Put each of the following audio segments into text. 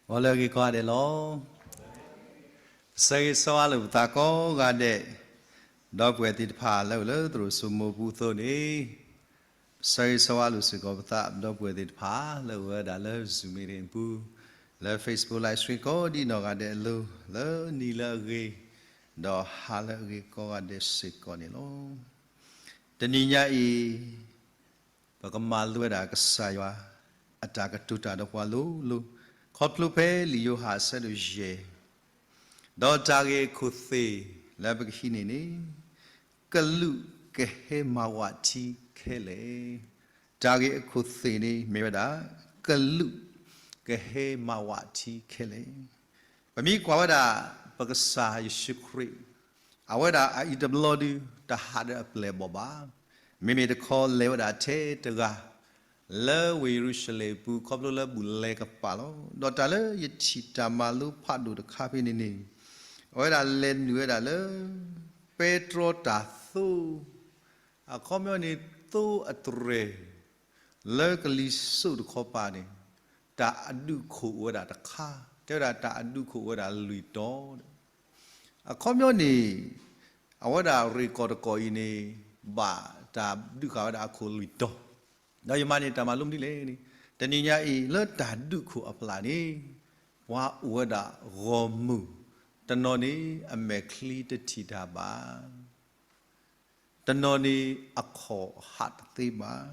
ဂီၤလၢအဂ့ၤကိးဂၤဒဲးလီၤ. ပဆၢဂ့ၤဆၢဝါလိာ်ပသးကိးဂၤဒဲး, ဒီပုၢ်ဝဲၢ်သ့ၣ်တဖၣ်လၢအိၣ်လၢသရိာ်စိမိၤပူၤအသိးန့ၣ်, ပဆၢဂ့ၤဆၢဝါလိာ်စ့ၢ်ကီးပသး ဒီပုၢ်ဝဲၢ်သ့ၣ်တဖၣ်လၢအိၣ်ဝဲဒၣ်လၢ Zoom meeting ပူၤ, လၢ Facebook Live Stream ကိးဒံနီၢ်ဂၤဒဲးအလိၤ, လၢနံၤလၢအဂ့ၤ, ဒီးဟါလၢအဂ့ၤကိးဂၤဒဲးစ့ၢ်ကီးန့ၣ်လီၤ. တနံၤညါအံၤ ပကမၤလိဝဲဒၣ်ကစၢ်ယွၤ အတၢ်ကတိၤတၢ်ဒီးပှၤလိၤလိၤ, ခီဖျိဖဲလံာ်ယိၤဟၣ်အဆၢဒိၣ်ယဲၢ်, ဒီးတၢ်ဂ့ၢ်အခိၣ်သ့ၣ်လၢပကဟံးန့ၢ်န့ၣ်, ကလူးကဟဲမၤဝးထံခဲလၢာ်. တၢ်ဂ့ၢ်အခိၣ်သ့ၣ်န့ၣ်မ့ၢ်ဝဲဒၣ်, ကလူးကဟဲမၤဝးထံခဲလၢာ်. ပမ့ၢ်ကွၢ်ဝဲဒၣ် ပကစၢ်ယ့ၣ်ၡူးခရံာ် အဝဲဒၣ်အအံၤတဘျီဒု တဟးဒီးအပျဲၢ်အဘီၣ်ဘၣ်. မ့မ့ၢ်တခီလဲၤဝဲဒၣ်ထဲတဂၤ လၢဝ့ၢ်ယရူၤၡလ့ၣ်အပူၤ ခီဖျိလၢဘူၣ်လဲၤကပၤလီၤ. ဒီးတၢ်လၢယထံၣ်တၢ်မၤလိဖးဒိၣ်တခါဖဲန့ၣ်န့ၣ်, အဝဲဒၣ်လဲၤနုာ်ဝဲဒၣ်လၢ ပဲတြီတၢ်သိ အခီပညီန့ၣ် သိအတြဲၤ လၢကလံၤစိးတခီပၤန့ၣ်, တၢ်အဒုးခိၣ်အိၣ်ဝဲဒၣ်တခါ, တဲဝဲဒၣ်တၢ်အဒုးခိၣ်အိၣ်ဝဲဒၣ်လွံၢ်တီၤ. အခီပညီန့ၣ်, အဝဲဒၣ်ရ့ၣ်ကီၢ်တကီၢ်အံၤန့ၣ်, ဘၣ်တၢ်ဒုးဃာ်ဝဲဒၣ်အခိၣ်လွံၢ်တီၤ. ဒီးယမၤန့ၢ်တၢ်မၤလိမနုၤလဲၣ်န့ၣ်, တနံၤညါအံၤလၢတၢ်ဒုးခိၣ်အဖျၢၣ်န့ၣ်, ပှၤအိၣ်ဝဲဒၣ်ဂီၢ်မုၢ်, တနီၤန့ၣ်အမဲာ်ချံတထံၣ်တၢ်ဘၣ် တနီၤန့ၣ် အခီၣ်ဟးတသ့ဘၣ်,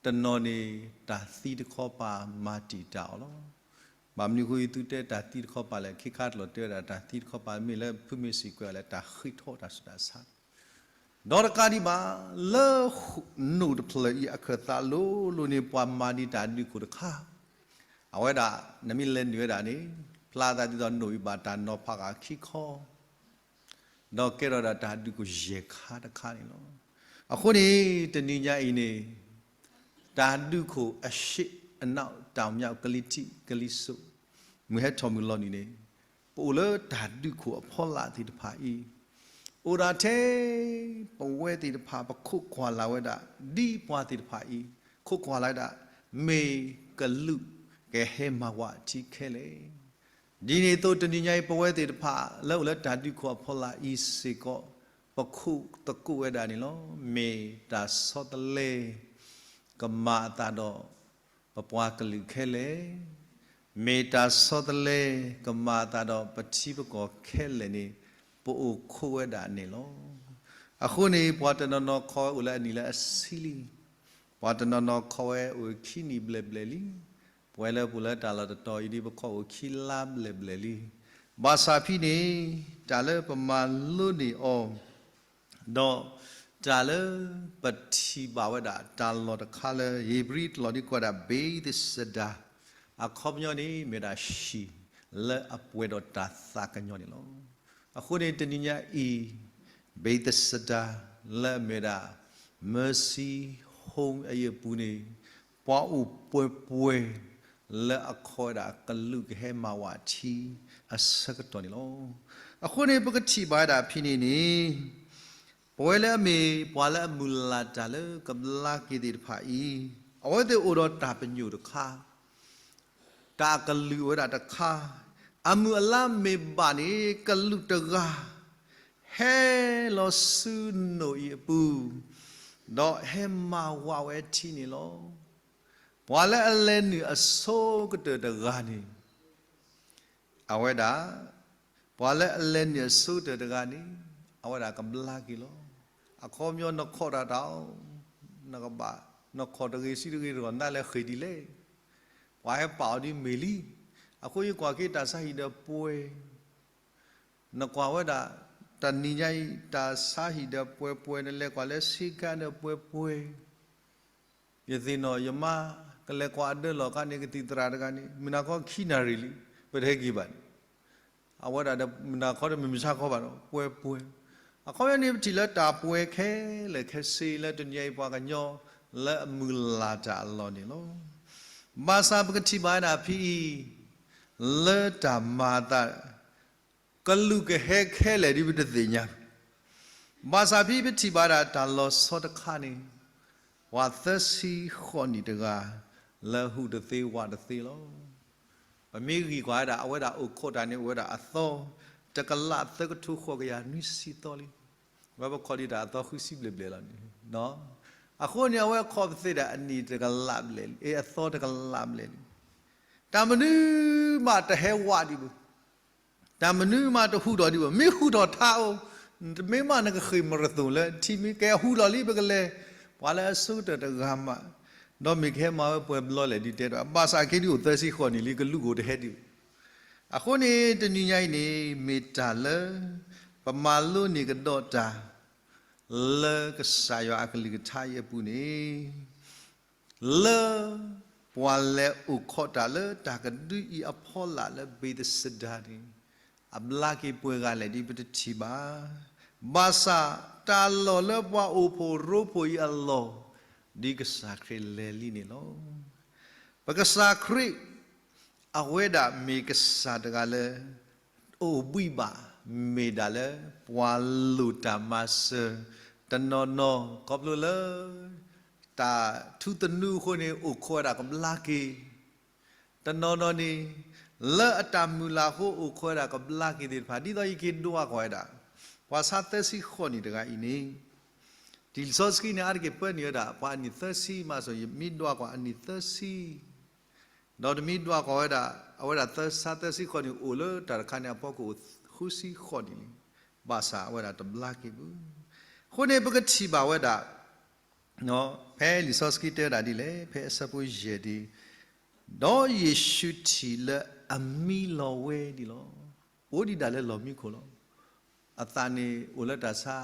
တနီၤန့ၣ် တၢ်သံတခီပၤမၤတံာ်တာ်အီၤလီၤ. ဘၣ်မနုၤအဃိသုတဲတၢ်သံတခီပၤလဲၣ်, ခ့ခါတလီၤတဲဝဲဒၣ်တၢ်သံတခီပၤမ့ၢ်လၢဖုမ့ၢ်စံၣ်ကွဲးအီၤလၢတၢ်ဃ့ထီၣ်တၢ်ဆူးတၢ်ဆါ, ဒီးတကးဒံးဘၣ်, လၢနိၣ်တဖျၢၣ်အံၤအခၢၣ်သးလိၤလိၤန့ၣ် ပှၤမၤဒံးတၢ်ဒုးခိၣ်တခါ, အဝဲဒၣ် နမ့ၢ်လဲၤနုာ်ဝဲဒၣ်န့ၣ်, ဖျါသးဒ်သိးနိၣ်အံၤဘၣ်တၢ်နီၤဖးဃာ်ခံခီ ဒီးကဲထီၣ်ဒၣ်တၢ်ဒုးခိၣ်ယဲၢ်ခါတခါန့ၣ်လီၤ. အဃိန့ၣ် တနံၤညါအံၤန့ၣ်, တၢ်ဒုးခိၣ်အရှ့အနောက် တောင်မြောက် ကလံၤထံးကလံၤစိး, မုၢ်ဟဲထီၣ်မုၢ်လီၤနုာ်န့ၣ်, ပအိၣ်လၢတၢ်ဒုးခိၣ်အဖီလာ်သ့ၣ်တဖၣ်အံၤ, အိၣ်ဒၣ်ထဲ ပဝဲသ့ၣ်တဖၣ် ပခိးကွၢ်လၢ်ဝဲဒၣ် ဒ်ပှၤသ့ၣ်တဖၣ်အံၤ, ခိးကွၢ်လၢ်ဝဲဒၣ်, မ့ၢ်ကလူးကဟဲမၤဝးထံခဲလၢာ် ဒ်န့ၣ်အသိး တနံၤညါအံၤ ပဝဲသ့ၣ်တဖၣ် လၢအိၣ်လၢတၢ်ဒုးခိၣ်အဖီလာ်အံၤစ့ၢ်ကီး, ပခိးသကိးဝဲဒၣ်န့ၣ်လီၤ. မ့ၢ်တၢ်ဆီတလဲ ကမၤအသးဒီး ပပှၤကလုာ်ခဲလၢာ်, မ့ၢ်တၢ်ဆီတလဲ ကမၤအသးဒီးပထံပကီၢ်ခဲလၢာ်န့ၣ် ပအိၣ်ခိးဝဲဒၣ်န့ၣ်လီၤ. အဃိန့ၣ် ပှၤတနီၤနီၤခီဝဲအိၣ်လၢအနံၣ်လၢအဆံလံ, ပှၤတနီၤနီၤခီဝဲအိၣ်ခံနံၣ်ဘျဲၣ်ဘျဲၣ်လံ, ပဝဲလၢပအိၣ်လၢတၢ်လီၢ်တတီၤအံၤဒ်ပခီအိၣ်ခံလါဘျဲၣ်ဘျဲၣ်လံ. ဘၣ်ဆၣ်ဖဲန့ၣ် တၢ်လၢပမၤလိန့ၢ်အီၤ ဒီးတၢ်လၢပထံၣ်ဘၣ်ဝဲဒၣ် တၢ်လီၢ်တခါလၢ ဧ့ၤဘြံၤတလီၢ်ဒ်ကိးဝဲဒၣ် ဘ့းသစဒါ, အခီပညီန့ၣ် မ့ၢ်ဝဲဒၣ်ဟံၣ်လၢအပှဲၤဒီးတၢ်သးကညီၤန့ၣ်လီၤ. အဃိန့ၣ် တနံၤညါအံၤ ဘ့းသစဒါ လၢအမ့ၢ်ဝဲဒၣ် Mercy Home အံၤအပူၤန့ၣ် ပှၤအိၣ်ပှဲၤပှဲၤ လၢအခီဝဲဒၣ်ကလူးကဟဲမၤဝးထံအဆၢကတီၢ်န့ၣ်လီၤ. အဃိန့ၣ် ပကထံၣ်ဘၣ်ဝဲဒၣ်ဖဲန့ၣ်န့ၣ် ပဝဲလၢအမ့ၢ်ပှၤလၢအမုၢ်လၢ်တၢ်လၢကဘျါက့ၤသ့ၣ်တဖၣ်အံၤ, အဝဲသ့ၣ်အိၣ်ဒီးတၢ်ပညိၣ်တခါ, တၢ်ကလုာ်အိၣ်ဝဲဒၣ်တခါ, အမုၢ်အလါမ့ၢ်ဘၣ်န့ၣ် ကလူးတဂၤ ဟဲလီၤဆူနိၣ်အံၤအပူၤ, ဒီးဟဲမၤဝးဝဲထံန့ၣ်လီၤ. ပှၤလၢအလဲၤနုာ်အဆိကတၢၢ်တဂၤန့ၣ် အဝဲဒၣ်, ပှၤလၢအလဲၤနုာ်အဆိကတၢၢ်တဂၤန့ၣ် အဝဲဒၣ်ကဘျါက့ၤလီၤ. အခီပညီနခီၣ်တၢ်တၢ်အီၤ, နကဘၣ်, နခီၣ်တဂ့ၤဆံတဂ့ၤတဂီၢ် နလဲၤဃ့ၢ်ဒ်လဲၣ်. ပှၤဟဲပာ်အီၤဒ်မ့ၢ်လံ. အဃိယကွၢ်က့ၤတၢ်ဆါဟံၣ်ဒီးပှဲၤ နကွၢ်ဝဲဒၣ် တနံၤညါအံၤ တၢ်ဆါဟံၣ်ဒီးပှဲၤပှဲၤ နလဲၤကွၢ်လၢစ့ကါဒီးပှဲၤပှဲၤ. ယသ့ၣ်နီၣ်ယမါ ကလဲၤကွၢ်အဒၢလီၢ်အခါန့ၣ် ကသံၣ်သရၣ်တဂၤန့ၣ် မုၢ်နၤခီခံနၣ်ရံၣ်လံ ပတဟဲက့ၤဘၣ်န့ၣ် အဝဲဒၣ်ဒီးမုၢ်နၤခီတမ့ၢ်မုၢ်ဆါခီဘၣ်ဒီး ပှဲၤပှဲၤ. အခီပညီန့ၣ် ပထံၣ်လၢတၢ်ပှဲၤခဲလၢာ်ခဲဆ့လၢတနံၤညါအံၤ ပှၤကညီလၢအမုၢ်လၢ်တၢ်အလီၢ်န့ၣ်လီၤ. ဘၣ်ဆၣ်ပကထံၣ်ဘၣ်ဝဲဒၣ်ဖဲအံၤ လၢတၢ်မၤအသး ကလူးကဟဲခဲလၢာ်ဒ်ပတသ့ၣ်ညါ. ဘၣ်ဆၣ်ဖဲပထံၣ်ဘၣ်ဒၣ်တၢ်လီၤဆီတခါန့ၣ် ပှၤသၢဆံဃိးနံၣ်တဂၤ လၢဟူးတသ့ဝးတသ့လီၤ. ပမ့ၢ်ဂံၢ်ကွၢ်ဝဲဒၣ် အဝဲဒၣ်အိၣ်ခိးတၢ်န့ၣ် အိၣ်ဝဲဒၣ်အသီ တကလးသၢကထိဃိးကယၤနွံဆံသီလံ. ဝဲပခိးဒံးတၢ်အသီဃုဆံဘျဲၣ်ဘျဲၣ်လီၤန့ၣ်. အဃိန့ၣ် အဝဲခိးပသ့ၣ်ဒၣ်အနံၣ်တကလးဘျဲၣ်လံ, အသီတကလးဘျဲၣ်လံ. တၢ်မနုၤမးတဟဲဝးဒံးဘၣ် တၢ်မနုၤမးတဟူးထီၣ်ဒံးဘၣ်. မ့ၢ်ဟူးထီၣ်ထါအိၣ်, တမ့ၢ်မးနကဃ့ၢ်မရသိၣ်လၢထံမ့ၢ်ကဲဟူးလီၤလံ ပကလဲၤ, ပှၤလၢအဆိကတၢၢ်တဂၤမး, ဒီးမ့ၢ်ကဟဲမၤဝဲပှဲၤဘျီလဲၣ်ဒ်တဲဒၣ်, ဘၣ်ဆၣ်ခဲဒုးအိၣ်သၢဆံဃိးနံၣ်လံ ကလူးကအိၣ်တဟဲဒံးဘၣ်. အဃိန့ၣ် တနံၤညါအံၤန့ၣ် မ့ၢ်တၢ်လၢ ပမၤလိန့ၢ်ကဒီးတၢ် လၢကစၢ်ယွၤအကလုၢ်ကထါအံၤအပူၤန့ၣ် လၢပှၤလဲၤအိၣ်ခိးတၢ်လၢတၢ်ကဒုအံၤအဖီလာ်လၢဘ့းသစဒါန့ၣ် အဘျါက့ၤပှဲၤဂၤလဲၣ်ဒ်ပတထံၣ်ဘၣ်. ဘၣ်ဆၣ်တၢ်လီၢ်လၢပှၤအိၣ်ဖှိၣ်ရိဖှိၣ်အံၤအလီၢ် ဒ်ကစၢ်ခရံာ်လဲၤလံန့ၣ်လီၤ. ပကစၢ်ခရံာ် အဝဲဒၣ်မ့ၢ်ကစၢ်တဂၤလၢ အိၣ်ဘှံးဘၣ်, မ့ၢ်ဒၣ်လၢပှၤလိၣ်တၢ်မၤစၢၤ, တနီၤနီၤခီဖျိလၢ တၢ်ထူသနူအဃိန့ၣ် အိၣ်ခိးဝဲဒၣ်ကဘျါက့ၤ, တနီၤနီၤန့ၣ် လၢအတၢ်မုၢ်လၢ်အဃိ အိၣ်ခိးဝဲဒၣ်ကဘျါက့ၤသ့ၣ်တဖၣ် ဒ်သိးယက့ၤဒွးကွၢ်ဝဲဒၣ် ပှၤဆါသၢဆံဃိးနံၣ်တဂၤအံၤန့ၣ်, တံၢ်လံာ်စီဆှံန့ၣ် အါတက့ၢ်ပၢနုာ်ဝဲဒၣ် ပှၤအနံၣ်သၢဆံမးစိၤ ယမ့ၢ်ဒွးကွၢ်အနံၣ်သၢဆံ ဒီးတမ့ၢ်ဒွးကွၢ်ဝဲဒၣ် အဝဲဒၣ်သၢဆါသၢဆံဃိးနံၣ် အိၣ်လၢတၢ်တခါန့ၣ်အဖီခိၣ် ဃုဆံဃိးနံၣ်လံ, ဘၣ်ဆၣ်အဝဲဒၣ်တဘျါက့ၤဘၣ်. အဃိန့ၣ် ပကထံၣ်ဘၣ်ဝဲဒၣ် ဖဲလံာ်စီဆှံတဲဝဲဒၣ်ဒ်လဲၣ်, ဖဲအဆၢဖိယဲၢ်ဒ်, ဒီးယ့ၣ်ၡူးထံၣ်လၢအမံလီၤဝဲဒၣ်လီၤ. အိၣ်ဒံးဒၣ်လၢလီၢ်မံခိၣ်လီၤ. အသးန့ၣ်အိၣ်လၢ တၢ်ဆါ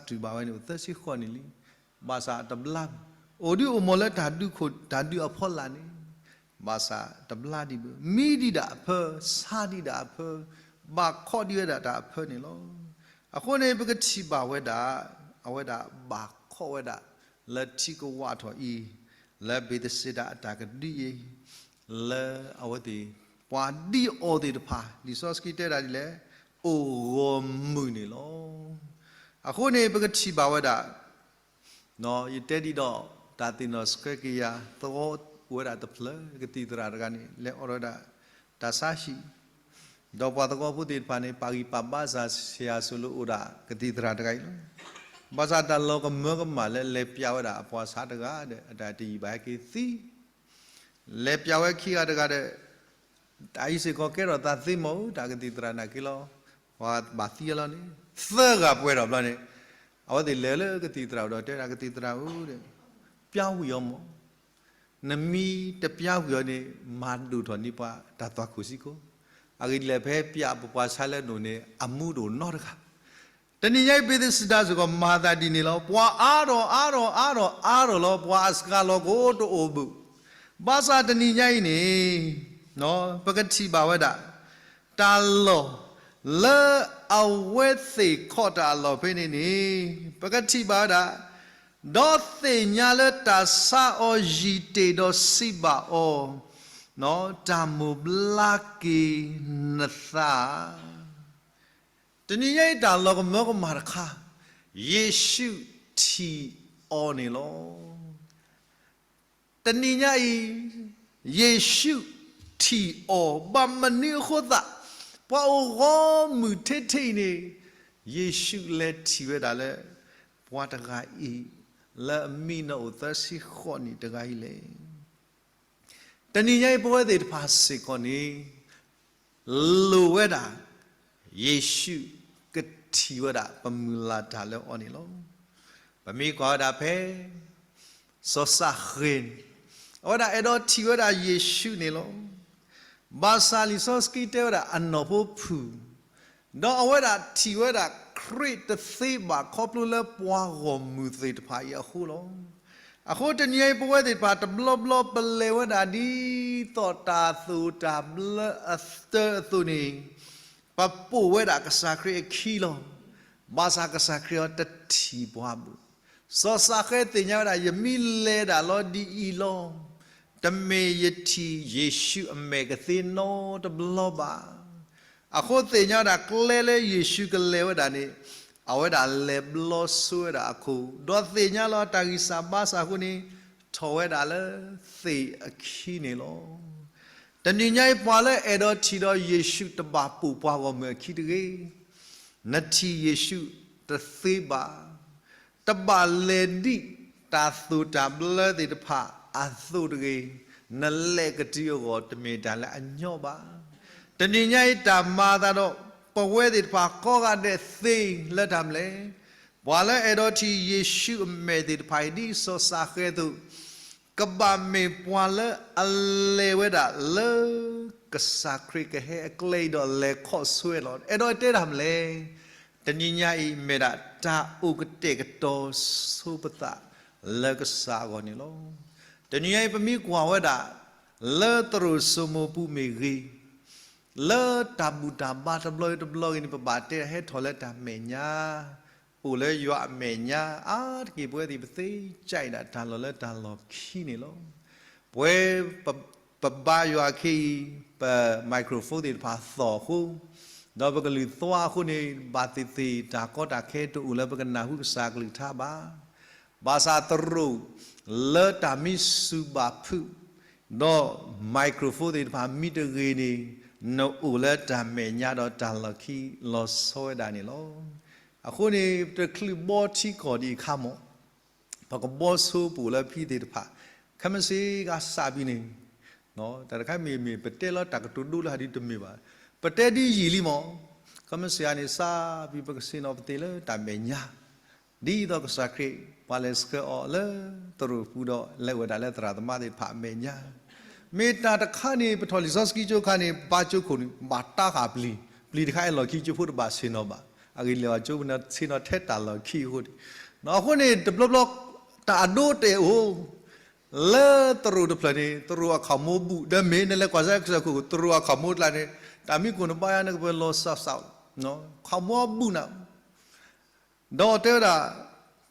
တူၢ်ဘၣ်ဝဲန့ၣ် အိၣ်သၢဆံဃိးနံၣ်လံ, ဘၣ်ဆၣ်တဘျါ, အိၣ်ဒုးအိၣ်မးလၢတၢ်ဒုးခိၣ် တၢ်ဒုးအဖီလာ်န့ၣ်, ဘၣ်ဆၣ်တဘျါဒံးဘၣ်. မံဒံးဒၣ်အဖၢ, ဆါဒံးဒၣ်အဖၢ, ဘၣ်ခိးဒံးဝဲဒၣ်တၢ်အဖၢန့ၣ်လီၤ. အဃိန့ၣ် ပကထံၣ်ဘၣ်ဝဲဒၣ် အဝဲဒၣ်ဘၣ်ခိးဝဲဒၣ် လၢထံကဝးထီၣ်အံၤ, လၢဘ့းသစ့ဒၤအတၢ်ကဒုအံၤ, လၢအဝဲသ့ၣ် ပှၤဒ်အီၤသ့ၣ်တဖၣ် လံာ်စီဆှံတဲဒၣ်ဒ်လဲၣ်, အိၣ်ဂီၢ်မုၢ်န့ၣ်လီၤ. အဃိန့ၣ် ပကထံၣ်ဘၣ်ဝဲဒၣ် ယတဲဒ်ဒီး တၢ်သ့ၣ်နီၣ်ဆှၢက့ၤယၤ သဝီအိၣ်ဝဲဒၣ်တဖျၢၣ် ကသံၣ်သရၣ်တဂၤန့ၣ် လဲၤအိးထီၣ်ဝဲဒၣ် တၢ်ဆါဟံၣ်, ဒီးပှၤသဝီဖိသ့ၣ်တဖၣ်န့ၣ် ပာ်ဂံၢ်ပာ်ဘါစၢ်ဆရာ ဆိးလိအိၣ်ဒၣ်ကသံၣ်သရၣ်တဂၤအံၤလီၤ. ဘၣ်ဆၣ်တၢ်လီၤကမၢကမၣ်လၢ လဲၤပျးဝဲဒၣ်အပှၤဆါတဂၤဒီး အတၢ်တယံာ်ဘၣ်ဟဲက့ၤသံ လဲၤပျးဝဲခံဂၤတဂၤဒီး တၢ်အံၤစ့ၢ်ကီးကဲထီၣ်သးသ့မးဧိၤ တၢ်ကသံၣ်သရၣ်နာ်က့လီၤ. ပှၤဘၣ်သံအလီၤန့ၣ် သၢဂၤပှဲၤထီၣ်ဘျီန့ၣ် အဝဲသ့ၣ်လဲၤလၢကသံၣ်သရၣ်အိၣ်ဒီးတဲဒၣ် ကသံၣ်သရၣ်ဧၢ, ပျးဝံၤအီၤမး, နမ့ၢ်တပျးဝံၤအီၤန့ၣ် မၤဒိၣ်ထီၣ်န့ၢ်ပှၤတၢ်သွၣ်ခိၣ်စ့ၢ်ကီး. အဂ့ၢ်ဒ်လဲၣ် ဖဲပျးပပှၤဆါလၢနအိၣ်န့ၣ် အမူတအိၣ်နီတဂၤ တနံၤညါအံၤ ဘ့းသစံဒၤစ့ၢ်ကီး မၤသးဒ်န့ၣ်လီၤ. ပှၤအါထီၣ်အါထီၣ်အါထီၣ်အါထီၣ်လီၤ. ပှၤအစှၤလီၤကအိၣ်တအိၣ်ဘၣ်. ဘၣ်ဆၣ်တနံၤညါအံၤန့ၣ် ပကထံၣ်ဘၣ်ဝဲဒၣ် တၢ်လီၢ်လၢအဝဲသ့ၣ်ခိးတၢ်အလီၢ်ဖဲန့ၣ်န့ၣ် ပကထံၣ်ဘၣ်ဝဲဒၣ် ဒီးသ့ၣ်ညါလၢတၢ်ဆါအီၤယံာ်တ့ၢ်ဒီးစံးဘၣ်အီၤ, တၢ်မိၣ်ဘျါက့ၤနသး တနံၤညါအံၤတၢ်လီၤကမၢကမၣ်တခါ, ယ့ၣ်ၡူးထံၣ်အီၤန့ၣ်လီၤ. တနံၤညါအံၤ ယ့ၣ်ၡူးထံၣ်အီၤ ဘၣ်မနုၤအဃိသး ပှၤအိၣ်ဂီၢ်မုၢ်ထဲထဲအံၤန့ၣ် ယ့ၣ်ၡူးလဲၤထံၣ်ဝဲဒၣ်လၢ ပှၤတဂၤအံၤ လၢအမံနီၤအိၣ်သၢဆံဃိးနံၣ်တဂၤအံၤလဲၣ်. တနံၤညါအံၤ ပဝဲသ့ၣ်တဖၣ်စ့ၢ်ကီးန့ၣ် လိၣ်ဝဲဒၣ် ယ့ၣ်ၡူးကထံၣ်ဝဲဒၣ်ပမုၢ်လၢ်တၢ်လၢအီၤန့ၣ်လီၤ. ပမ့ၢ်ကွၢ်ဝဲဒၣ်ဖဲ စီၤစးဃဲၤန့ၣ် အဝဲဒၣ်အဲၣ်ဒိးထံၣ်ဝဲဒၣ်ယ့ၣ်ၡူးန့ၣ်လီၤ. ဘၣ်ဆၣ်လံာ်စီဆှံတဲဝဲဒၣ်အနီၢ်ဖိဖုၣ် ဒီးအဝဲဒၣ်ထံၣ်ဝဲဒၣ်ခရံာ်တသ့ဘၣ်ခီဖျိလၢပှၤဂီၢ်မုၢ်သ့ၣ်တဖၣ်အံၤအဃိလီၤ. အဃိတနံၤအံၤ ပဝဲသ့ၣ်တဖၣ်တဘျီဘျီ ပလဲၤဝဲဒၣ်ဒ်သိးတၢ်သိၣ်တၢ်ဘျၢအတၢအသိးန့ၣ် ပပိာ်ဝဲဒၣ်ကစၢ်ခရံာ်အခံလီၤ. ဘၣ်ဆၣ်ကစၢ်ခရံာ်အံၤတထံၣ်ပှၤဘၣ်. စီၤစးဃဲၤသ့ၣ်ညါဝဲဒၣ် ယမ့ၢ်လဲၤဒၣ်လီၤဒ်အံၤလီၤ တမ့ၢ်ယထံၣ်ယ့ၣ်ၡူးအမဲာ်ကသ့နီတဘျီဘၣ်. အဃိသ့ၣ်ညါဝဲဒၣ်ကျဲလၢယ့ၣ်ၡူးကလဲၤဝဲဒၣ်န့ၣ် အဝဲဒၣ်လဲၤဘျီဆိဝဲဒၣ်အခိၣ် ဒီးသ့ၣ်ညါလီၤတၢ်ဂံၢ်စၢ်ဘါစၢ်အဃိန့ၣ် ထီၣ်ဝဲဒၣ်လၢသ့ၣ်အခံန့ၣ်လီၤ. တနံၤညါအံၤ ပှၤလၢအဲၣ်ဒိးထံၣ်ဒီးယ့ၣ်ၡူး တဘၣ်ပိာ်ပှၤဂီၢ်မုၢ်အခံတဂ့ၤ. နထံၣ်ယ့ၣ်ၡူးတသ့ဘၣ်. တဘၣ်လဲၤဒ်တၢ်သိၣ်တၢ်ဘျၢသ့ၣ်တဖၣ်အသိးတဂ့ၤ. နလဲၤကတုၤအဂီၢ် တမ့ၢ်တၢ်လၢအညီဘၣ်. တနံၤညါအံၤ တၢ်မၤအသးဒီး ပဝဲသ့ၣ်တဖၣ်ကိးဂၤဒဲးသ့လၢတၢ်မနုၤလဲၣ်. ပှၤလၢအဲၣ်ဒိးထံၣ်ယ့ၣ်ၡူးအမဲာ်သ့ၣ်တဖၣ်အံၤ ဒ်စီၤၡဃဲးအသိး ကဘၣ်မ့ၢ်ပှၤလၢအလဲၤဝဲဒၣ်လၢ ကစၢ်ခရံာ်ကဟဲအကျဲအံၤဒီးလဲၤခီၣ်ဆွဲလီၤ. အဲၣ်ဒိးတဲတၢ်မနုၤလဲၣ်. တနံၤညါအံၤ မ့ၢ်ဒၣ်တၢ်အိၣ်ကတဲာ်ကတီၤဆိပသးလၢကစၢ်အဂီၢ်န့ၣ်လီၤ. တနံၤညါအံၤ ပမ့ၢ်ကွၢ်ဝဲဒၣ် လၢသရိာ်စိမိၤပူၤမ့ၢ်ဂ့ၤ, လၢတၢ်ဘူၣ်တၢ်ဘါတဘျီတဘျီဂ့ၤန့ၣ် ပဘၣ်တဲဟဲထီၣ်လၢတၢ်မဲာ်ညါ, အိၣ်လၢယွၤအမဲာ်ညါ, အါတက့ၢ်ပဝဲသ့ၣ်ပသ့ကၠဲးဒၣ်တၢ်လီၢ်လၢတၢ်လီၢ်ခံန့ၣ်လီၤ. ပဝဲ ပ ပဘါယွၤခ့အံၤ ပ microphone သ့ၣ်တဖၣ်သီၣ်အဃိ, ဒီးပကလုၢ်သွါအဃိန့ၣ် ဘၣ်သ့ၣ်သ့ၣ်တၢ်ကီတၢ်ခဲတအိၣ်လၢပကနၢ်ဟူကစၢ်အကလုၢ်ကထါဘၣ်. ဘၣ်ဆၣ်သရိာ်လၢတၢ်မံစူၤဘၣ်ဖုး, ဒီး microphone သ့ၣ်တဖၣ်မံတဂ့ၤန့ၣ်, နအိၣ်လၢတၢ်မဲာ်ညါဒီးတၢ်လီၢ်ခံလီၤဆီဝဲဒၣ်န့ၣ်လီၤ. အဃိန့ၣ် ပတချုးဘီထံကီၢ်ဒံးအခါမး ပကဘီဆိပအိၣ်လၢဖဲသ့ၣ်တဖၣ်, ခဲမုၢ်ဆ့ၣ်ဂၤစးဘံန့ၣ်, တၢ်တခါမ့ၢ်မ့ၢ် ပတဲလီၤတၢ်ကတိၤဒိလၢဟးဒ်တမ့ၢ်ဘၣ်, ပတဲဒ်ယံာ်လံမး, ခဲမုၢ်ဆ့ၣ်ဂၤန့ၣ် စးဘံပကဆ့ၣ်နီၤပသ့လၢတၢ်မဲာ်ညါ, ဒ်သိးကစၢ်ခရံာ် ပှၤလဲၤဆှၢအီၤလၢသရိာ်ပူၤဒီး လဲၤဝဲဒၣ်လၢသရၣ်သမါသ့ၣ်တဖၣ်အမဲာ်ညါ, မ့ၢ်တၢ်တခါန့ၣ် ပထီၣ်လံာ်စီဆှံကၠိခါန့ၣ် ဘါကၠိခိၣ်န့ၣ် ဘၣ်တၢ်ဃာ်ပျံၤ, ပျံၤတခါအဲၣ်လီၢ်ခံကၠိဖိတဘၣ်ဆ့ၣ်နီၤဘၣ်, အဂ့ၢ်လဲၤဘၣ်ကၠိပူၤန့ၣ် ဆ့ၣ်နီၤထဲတၢ်လီၢ်ခံအဃိန့ၣ်, အဃိန့ၣ် တဘျီဘျီ တၢ်အဒိအတဲာ်အိၣ် လၢသရိာ်တဖျၢၣ်န့ၣ် သရိာ်အခီၣ်မိၢ်ဘူၣ် ဒီးမ့ၢ်နလဲၤကွၢ်စၢ်ကစၢ်ခိၣ် သရိာ်အခီၣ်မိၢ်ကျါန့ၣ် တၢ်မံကိၢ်နဘါယွၤ နကပၢၤလီၤစှၤစှၤ, ခီၣ်မိၢ်အဘူၣ်နၤ, ဒီးတဲဝဲဒၣ်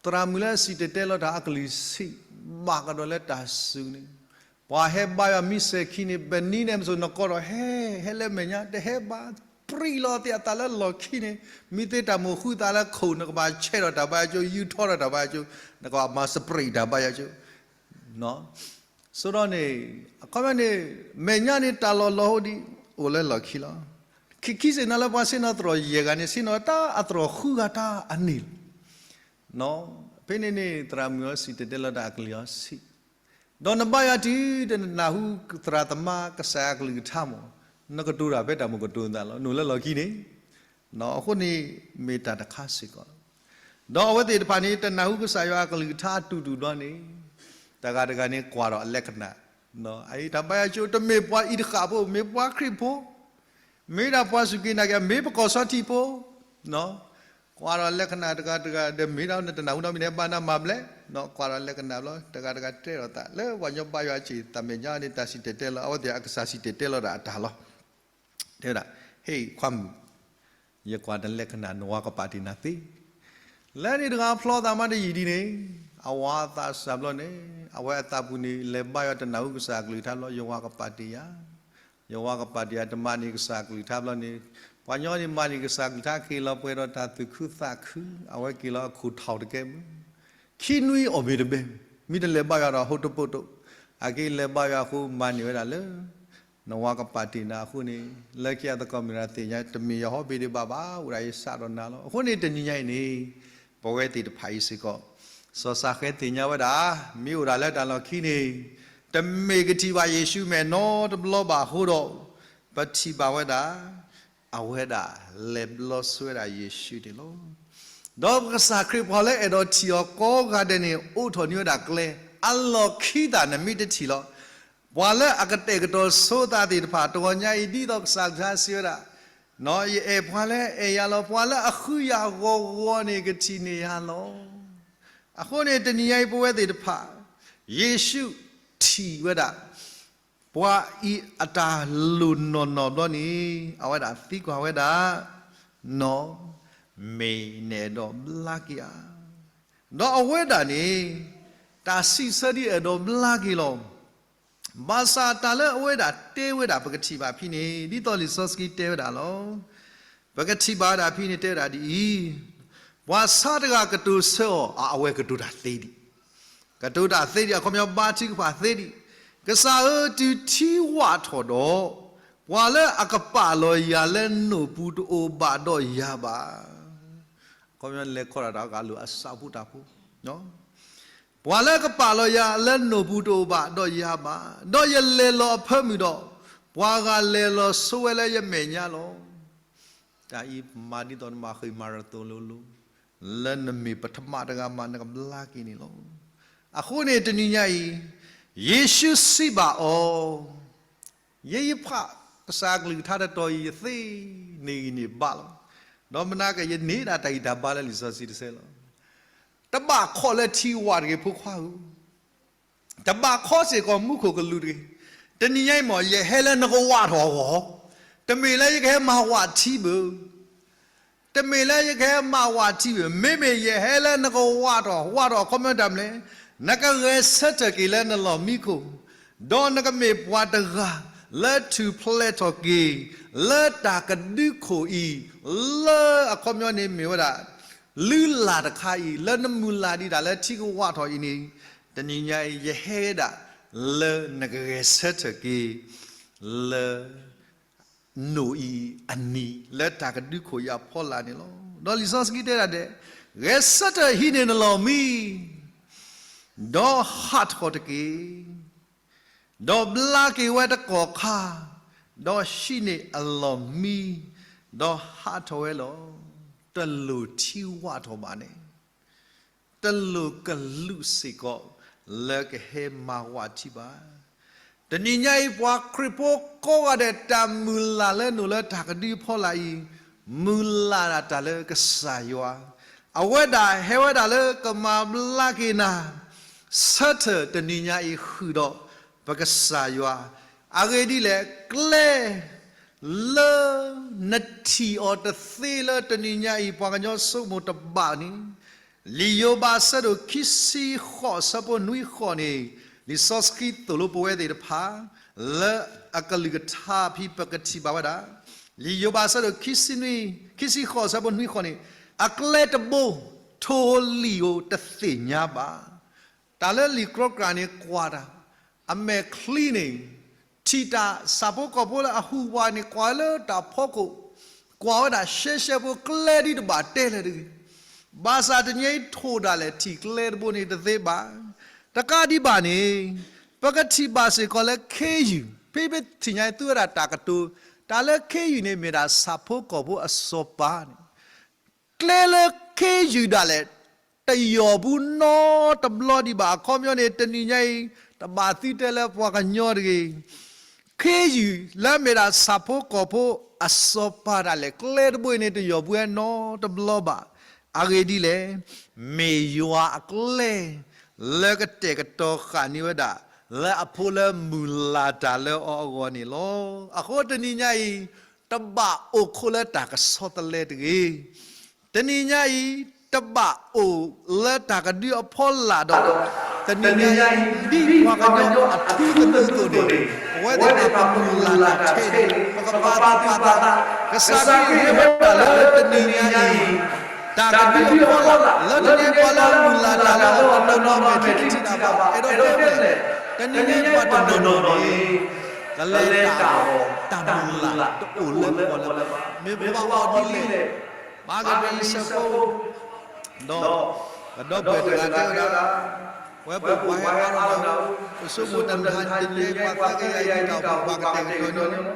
သရၣ်မုၣ်လၢစံၣ်တဲၤတဲလီၤတၢ်အကလုၢ်ဆံး ဘၣ်ကဒီးလၢတၢ်စူၤန့ၣ်, ပှၤဟဲဘါယွၤမံစဲၤခံန့ၣ် ဘၣ်နံၤန့ၣ်မ့ၢ်စိၤ နကိးဒီးဟဲ ဟဲလၢမဲာ်ညါ တဟဲဘၣ်, ပြံလီၤသ့ၣ်အသးလၢလီၢ်ခံန့ၣ်, မ့ၢ်သ့တၢ်မိၣ်ဃုသးလၢခိၣ် နကဘၣ်ဆဲးထီၣ်တၢ်ဘါယွၤကၠိ ယူထီထီၣ်တၢ်ဘါယွၤကၠိ, နကဘၣ်မၤစပရ့းတၢ်ဘါယွၤကၠိ ဆိဒီးန့ၣ် အခီပညီန့ၣ် မဲာ်ညါန့ၣ်တၢ်လီၢ်လီၤဟိဒံး အိၣ်လၢလီၢ်ခံလီၤ. ခံ ခံဆ့ၣ်နီၤလၢပှၤဆ့ၣ်နီၤသရိာ်ယဲၢ်ဂၤန့ၣ် ဆ့ၣ်နီၤတၢ်အသရိာ်ဃုဂၤတၢ်အန့ၣ်လီၤ. ဖဲန့ၣ်န့ၣ် သရၣ်မုၣ်အီၤစံၣ်တဲၤတဲလီၤတၢ်အကလုၢ်အီၤဆံး, ဒီးနဘါယွၤတုၤ တနၢ်ဟူသရၣ်သမါကစၢ်အကလုၢ်ကထါမး, နကတိၤတၢ်ဖဲတၢ်မုၢ်ကတိၤနသးလီၤ. နအိၣ်လၢလီၢ်ခံန့ၣ် အဃိန့ၣ် မ့ၢ်တၢ်တခါစ့ၢ်ကီးလီၤ. ဒီးအဝဲသ့ၣ်တဖၣ်န့ၣ် တနၢ်ဟူကစၢ်ယွၤအကလုၢ်ကထါအတူၢ်တူၢ်ဘျီန့ၣ်, တဂၤတဂၤန့ၣ် ကွၢ်ဒီးအလဲကနၣ်, အတၢ်ဘါယွၤကၠိတမ့ၢ်ပှၤအံၤတဃၣ်ဖိ, မ့ၢ်ပှၤခရံာ်ဖိ, မ့ၢ်ဒၣ်ပှၤစူၢ်က့ၤနာ်က့ၤ မ့ၢ်ပကီၢ်ဆီထံဖိ ကွၢ်ဒီးလဲကနၣ်တဂၤတဂၤ ဒီးမ့ၢ်ဒၣ်နတနၢ်ဟူနီတမံၤန့ၣ် ဘၣ်နၤမၤဘျဲၣ်, ကွၢ်ဒီးလဲကနၣ်ဘျီ တဂၤတဂၤတဲဒီးသး လၢပှၤကညီဘါယွၤအစ့ၣ် တၢ်မဲာ်ညါန့ၣ် တၢ်စံၣ်တဲၤတဲလီၤ အဝဲသ့ၣ်အကစၢ်စံၣ်တဲၤတဲလီၤဒၣ်အတၢ်လီၤ. တဲဝဲဒၣ်, ဟ့ၣ်ခွါမုၣ်, ယကွၢ်နလဲကနၣ် နဝၤကပာ်တ့ၢ်နၤသ့ လၢန့ၣ်တဂၤဖျီသးမးတယံာ်ဒ်န့ၣ်, အဝၤအသးစၢ်ဘျီန့ၣ် အဝဲအသးပူၤန့ၣ် လဲၤဘါယွၤတနၢ်ဟူကစၢ်အကလုၢ်ကထါဘျီ ယဝၤကပာ်တ့ၢ်ယၤ, ယဝၤကပာ်တ့ၢ်ယၤ တမၤန့ၢ်ကစၢ်အကလုၢ်ကထါဘျီန့ၣ်, ပှၤညီန့ၣ်မၤန့ၢ်ကစၢ်အကလုၢ်ကထါ က့ၤလီၤပှဲၤဒီးတၢ်သူၣ်ခုသးခု, အဝဲက့ၤလီၤအခိၣ်ထီၣ်တကဲမုၢ် ခံနွံအီၣ်ဘ့ၣ်တဘ့ၣ်, မ့ၢ်တလဲၤဘါယွၤဒီးဟိတပိတိ, အက့ၤလဲၤဘါယွၤအဃိ မၤန့ၢ်ဝဲဒၣ်လၢ နဝၤကပာ်တ့ၢ်နၤအဃိန့ၣ်, လၢခံအသကိးမုၢ်နၤသ့ၣ်ညါ တမ့ၢ်ယဟီၣ်ဘ့ၣ်ဒံးဘၣ်ဘၣ်, အိၣ်ဒၣ်ယစးဒီးနၤလီၤ. အဃိန့ၣ် တနံၤညါအံၤန့ၣ်, ပဝဲသ့ၣ်တဖၣ်အံၤစ့ၢ်ကီး, စီၤၡဃဲသ့ၣ်ညါဝဲဒၣ်, မ့ၢ်အိၣ်ဒၣ်လၢတၢ်လီၢ်ခံန့ၣ်, တမ့ၢ်ကထံၣ်ဘၣ်ယ့ၣ်ၡူးမဲာ်နီတဘျီဘၣ်အဃိဒီး, ပထံၣ်ဘၣ်ဝဲဒၣ် အဝဲဒၣ်လဲၤဘျီဆိဝဲဒၣ်ယ့ၣ်ၡူးန့ၣ်လီၤ. ဒီးပကစၢ်ခရံာ်ပှၤလၢအဲၣ်ဒိးထံၣ်အီၤကိးဂၤဒဲးန့ၣ် အိးထီၣ်န့ၢ်ဝဲဒၣ်ကျဲ, အလီၢ်ခံသတးနမ့ၢ်တထံၣ်လီၤ. ပှၤလၢအကတဲာ်ကတီၤဆိသးသ့ၣ်တဖၣ် တဂီၤညါအံၤ ဒ်သိးကစၢ်ကလုၢ်ကထါစံးဝဲဒၣ်, ယအဲၣ်ပှၤလၢအဲၣ်ယၤလီၤ. ပှၤလၢအဃုယၤဂီၤဂီၤန့ၣ် ကထံၣ်န့ၢ်ယၤလီၤ. အဃိန့ၣ် တနံၤညါအံၤ ပဝဲသ့ၣ်တဖၣ်, ယ့ၣ်ၡူးထံၣ်ဝဲဒၣ် ပှၤအံၤအတၢ်လိၣ်နီၢ်နီၢ်ဘျီန့ၣ် အဝဲဒၣ်သံကွၢ်ဝဲဒၣ်, နီၢ်, မ့ၢ်နအဲၣ်ဒိးဘျါက့ၤဧါ. ဒီးအဝဲဒၣ်န့ၣ် တၢ်စံးဆၢဒ်အဲၣ်ဒိးဘျါက့ၤလီၤ. ဘၣ်ဆၣ်တၢ်လၢအဝဲဒၣ်တဲဝဲဒၣ် ပကထံၣ်ဘၣ်ဖဲန့ၣ် ဒ်သိးလံာ်စီဆှံတဲဝဲဒၣ်လီၤ. ပကထံၣ်ဘၣ်ဝဲဒၣ်ဖဲန့ၣ်တဲဝဲဒၣ်ဒ်အံၤ, ပှၤဆါတဂၤကတိၤဆၢအီၤ, အဝဲကတိၤတၢ်သ့ဒံး ကတိၤတၢ်သ့ဒံး အခီပညီဘါထုကဖၣ်သ့ဒံး, ကစၢ်ဧၢ, တုၤထံဝးထီၣ်ဒီး, ပှၤလၢအကပာ်လီၤယၤလၢနိၣ်ပူၤတအိၣ်ဘၣ်ဒီးယၤဘၣ်. အခီပညီလဲၤခီဒၣ်တၢ်ဂၤလိာ်အဆၣ်ဖိတၢ်ဖိ, ပှၤလၢအကပာ်လီၤယၤလၢနိၣ်ပူၤတအိၣ်ဘၣ်ဒီးယၤဘၣ်, ဒီးယလဲၤလီၤအဖၢမုၢ်ဒီး, ပှၤဂၤလဲၤလီၤဆိဝဲလၢယမဲာ်ညါလီၤ. တၢ်အံၤမၤဒ်သိးနမၤဃံးမၤရသိၣ်လိၤလိၤ, လၢနမ့ၢ်ပထမတဂၤမးနကဘျါက့ၤန့ၣ်လီၤ. အဃိန့ၣ်တနံၤညါအံၤ, ယ့ၣ်ၡူးစံးဘၣ်အီၤ, ယဲယဖးကစၢ်ကလုၢ်ကထါတတီၤအံၤ ယသ့န့ၢ်ဂံၢ်န့ၢ်ဘါလီၤ. ဒီးမနၤကယန့ၢ်ဒၣ်တၢ်ဂံၢ်တၢ်ဘါလၢလံာ်စီဆှံတဆၢလီၤ. တဘၣ်ခီလၢထံဝးတဂ့ၤဖိခွါဧၢ, တဘၣ်ခီစ့ၢ်ကီးမူခိၣ်ကလူးတဂ့ၤ. တနံၤညါအံၤမ့ၢ် ယဟဲလၢနကဝးထီၣ်အဂီၢ်, တမ့ၢ်လၢယကဟဲမၤဝးထံဘၣ် တမ့ၢ်လၢယကဟဲမၤဝးထံဘၣ်, မ့မ့ၢ်ယဟဲလၢနကဝးထီၣ်, ဝးထီၣ်အခီပညီတၢ်မနုၤလဲၣ်, နကဂဲၤဆၢထၢၣ်က့ၤလၢနလီၢ်မံခိၣ်, ဒီးနကမ့ၢ်ပှၤတဂၤလၢထူၣ်ဖျဲးထီၣ်က့ၤ လၢတၢ်ကဒုးခိၣ်အံၤ, လၢအခီပညီန့ၣ်မ့ၢ်ဝဲဒၣ် လုၢ်လၢ်တခါအံၤ လၢနမုၢ်လၢ်ဒံးတၢ်လၢထံကဝးထီၣ်အံၤန့ၣ်, တနံၤညါအံၤ ယဟဲဒၣ်လၢနကဂဲၤဆၢထၢၣ်က့ၤ လၢ နိၣ်အံၤအနံၤ လၢတၢ်ကဒုးခိၣ်အံၤအဖီလာ်န့ၣ်လီၤ. ဒီးလံာ်စီဆှံတဲဒၣ်ဒဲး, ဂဲၤဆၢထၢၣ်ဟံးန့ၢ်နလီၢ်မံ, ဒီးဟးထီၣ်တက့ၢ်. ဒီးဘျါက့ၤဝဲတကီၢ်ခါ, ဒီးဟံးန့ၢ်အလီၢ်မံ, ဒီးဟးထီၣ်ဝဲလီၤ. တလိၣ်ထံဝးထီၣ်ဘၣ်န့ၣ် တလိၣ်ကလူးစ့ၢ်ကီး လၢကဟဲမၤဝးထံဘၣ်. တနံၤညါအံၤ ပှၤခရံာ်ဖိကိးဂၤဒဲး တၢ်မုၢ်လၢ်လၢနအိၣ်လၢတၢ်ကဒုအဖီလာ်အံၤ, မုၢ်လၢ်ဒၣ်တၢ်လၢကစၢ်ယွၤ, အဝဲဒၣ်ဟဲဝဲဒၣ်လၢကမၤဘျါက့ၤနၤ, ဆၢထၢၣ်တနံၤညါအံၤဃုာ်ဒီးပကစၢ်ယွၤ, အဂ့ၢ်ဒ်လဲၣ်, ကျဲ လၢနထံၣ်အီၤတသ့လၢတနံၤညါအံၤ ပှၤကညီဆိကမိၣ်တဘၣ်န့ၣ်, လံာ်ယိၤဘးအဆၢဒိၣ်ခံဆံဃိးအဆၢဖိနွံဃိးန့ၣ်, လံာ်စီဆှံသိၣ်လိပဝဲသ့ၣ်တဖၣ် လၢအကလုၢ်ကထါဖဲပကထံၣ်ဘၣ်ဝဲဒၣ်, လံာ်ယိၤဘးအဆၢဒိၣ်ခံဆံနွံ, ခံဆံဃိးအဆၢဖိနွံဃိးန့ၣ်, အကျဲတဘိ ထိၣ်လံာ်ဧိၤတသ့ၣ်ညါဘၣ်. တၢ်လၢလံာ်ကြီကြာ်န့ၣ်ကွၢ်တၢ်, အမဲာ်ချံန့ၣ် ထံၣ်တၢ်ဆၣ်ဖိကီၢ်ဖိလၢအဟူးဝးန့ၣ် ကွၢ်လၢတၢ်ဖီခိၣ်, ကွၢ်ဝဲဒၣ်ရှဲရှဲဖိ ကျဲဒ်တဘၣ်တဲလၢၤတဂ့ၤ. ဘၣ်ဆၣ်တနံၤအံၤထိၣ်ဒၣ်လဲာ် ထံၣ်ကျဲတဘိန့ၣ်တသ့ဘၣ်. တကးဒံးဘၣ်န့ၣ်, ပကထံၣ်ဘၣ်စ့ၢ်ကီးလၢခ့ယုၢ်, ဖဲပထံၣ်ညါအံၤသူဝဲဒၣ်တၢ်ကတိၤ, တၢ်လၢခ့ယုၢ်န့ၣ် မ့ၢ်ဒၣ်ဆၣ်ဖိကီၢ်ဖိအစီၤပၤန့ၣ် ကျဲလၢခ့ယုၢ်ဒၣ်လဲာ် တယီၢ်ဘူးနီတဘျီဒံးဘၣ်. အခီပညီန့ၣ် တနံၤညါအံၤ တဘၣ်သုတဲလၢပှၤကညီတဂ့ၤ, ခ့ယုၢ်လၢမ့ၢ်ဒၣ်ဆၣ်ဖိကီၢ်ဖိအစီၤပၤဒၣ်လဲာ် ကျဲတဘိအံၤန့ၣ် တယီၢ်ဘူးနီတဘျီဘၣ်. အဂ့ၢ်ဒ်လဲၣ်, မ့ၢ်ယွၤအကျဲ လၢကတဲာ်ကတီၤဃာ်န့ၢ်ဝဲဒၣ် လၢအဖိလၢမုၢ်လၢ်တၢ်လၢအီၤအဂီၢ်န့ၣ်လီၤ. အဃိတနံၤညါအံၤ တဘၣ်အိၣ်ခိးလၢတၢ်ကဆီတလဲတဂ့ၤ. တနံၤညါအံၤ တဘၣ်အိၣ်လၢတၢ်ကဒုအဖီလာ်ဒီး, တနံၤညါအံၤ ဒ်ပှၤကညီအထူသနူအသိးန့ၣ်, ပဝဲသ့ၣ်တဖၣ်ပမုၢ်လၢ်တၢ်ထဲန့ၣ် ပကပာ်သူၣ်ပာ်သး, ကစၢ်ခရံာ်ဟ့ၣ်ဝဲဒၣ်လၢတနံၤညါအံၤ တၢ်ကဒုအဖီလာ် လၢတနံၤအံၤပှၤလၢမုၢ်လၢ်တၢ်လၢအီၤတနီၤနီၤ မဲာ်ချံတထံၣ်တၢ်ဘၣ် အဲၣ်ဒိးတဲလဲၣ်, တနံၤညါအံၤပှၤတနီၤနီၤန့ၣ် ကလဲၤတၢ်အီၣ် တၢ်မုၢ်လၢ်တအိၣ်လၢပဂီၢ်လၢၤဘၣ်. မ့ၢ်ပဘၣ်အီၣ်ဒ်လဲၣ်, မၤကပ့ၤအဆၢဖိ ဒီး ပဒီပုၢ်ဝဲၢ်တဂၤတဲဝဲဒၣ်, ပဝဲပပှၤဟဲအါထီၣ်နၤ, ပဆိကမိၣ်တနံၤတနံၤ ပှၤသၢကယၤအံၤ တၢ်အိၣ်ဖှိၣ်ဘၣ်ကတဲာ်ကတီၤညီညီ,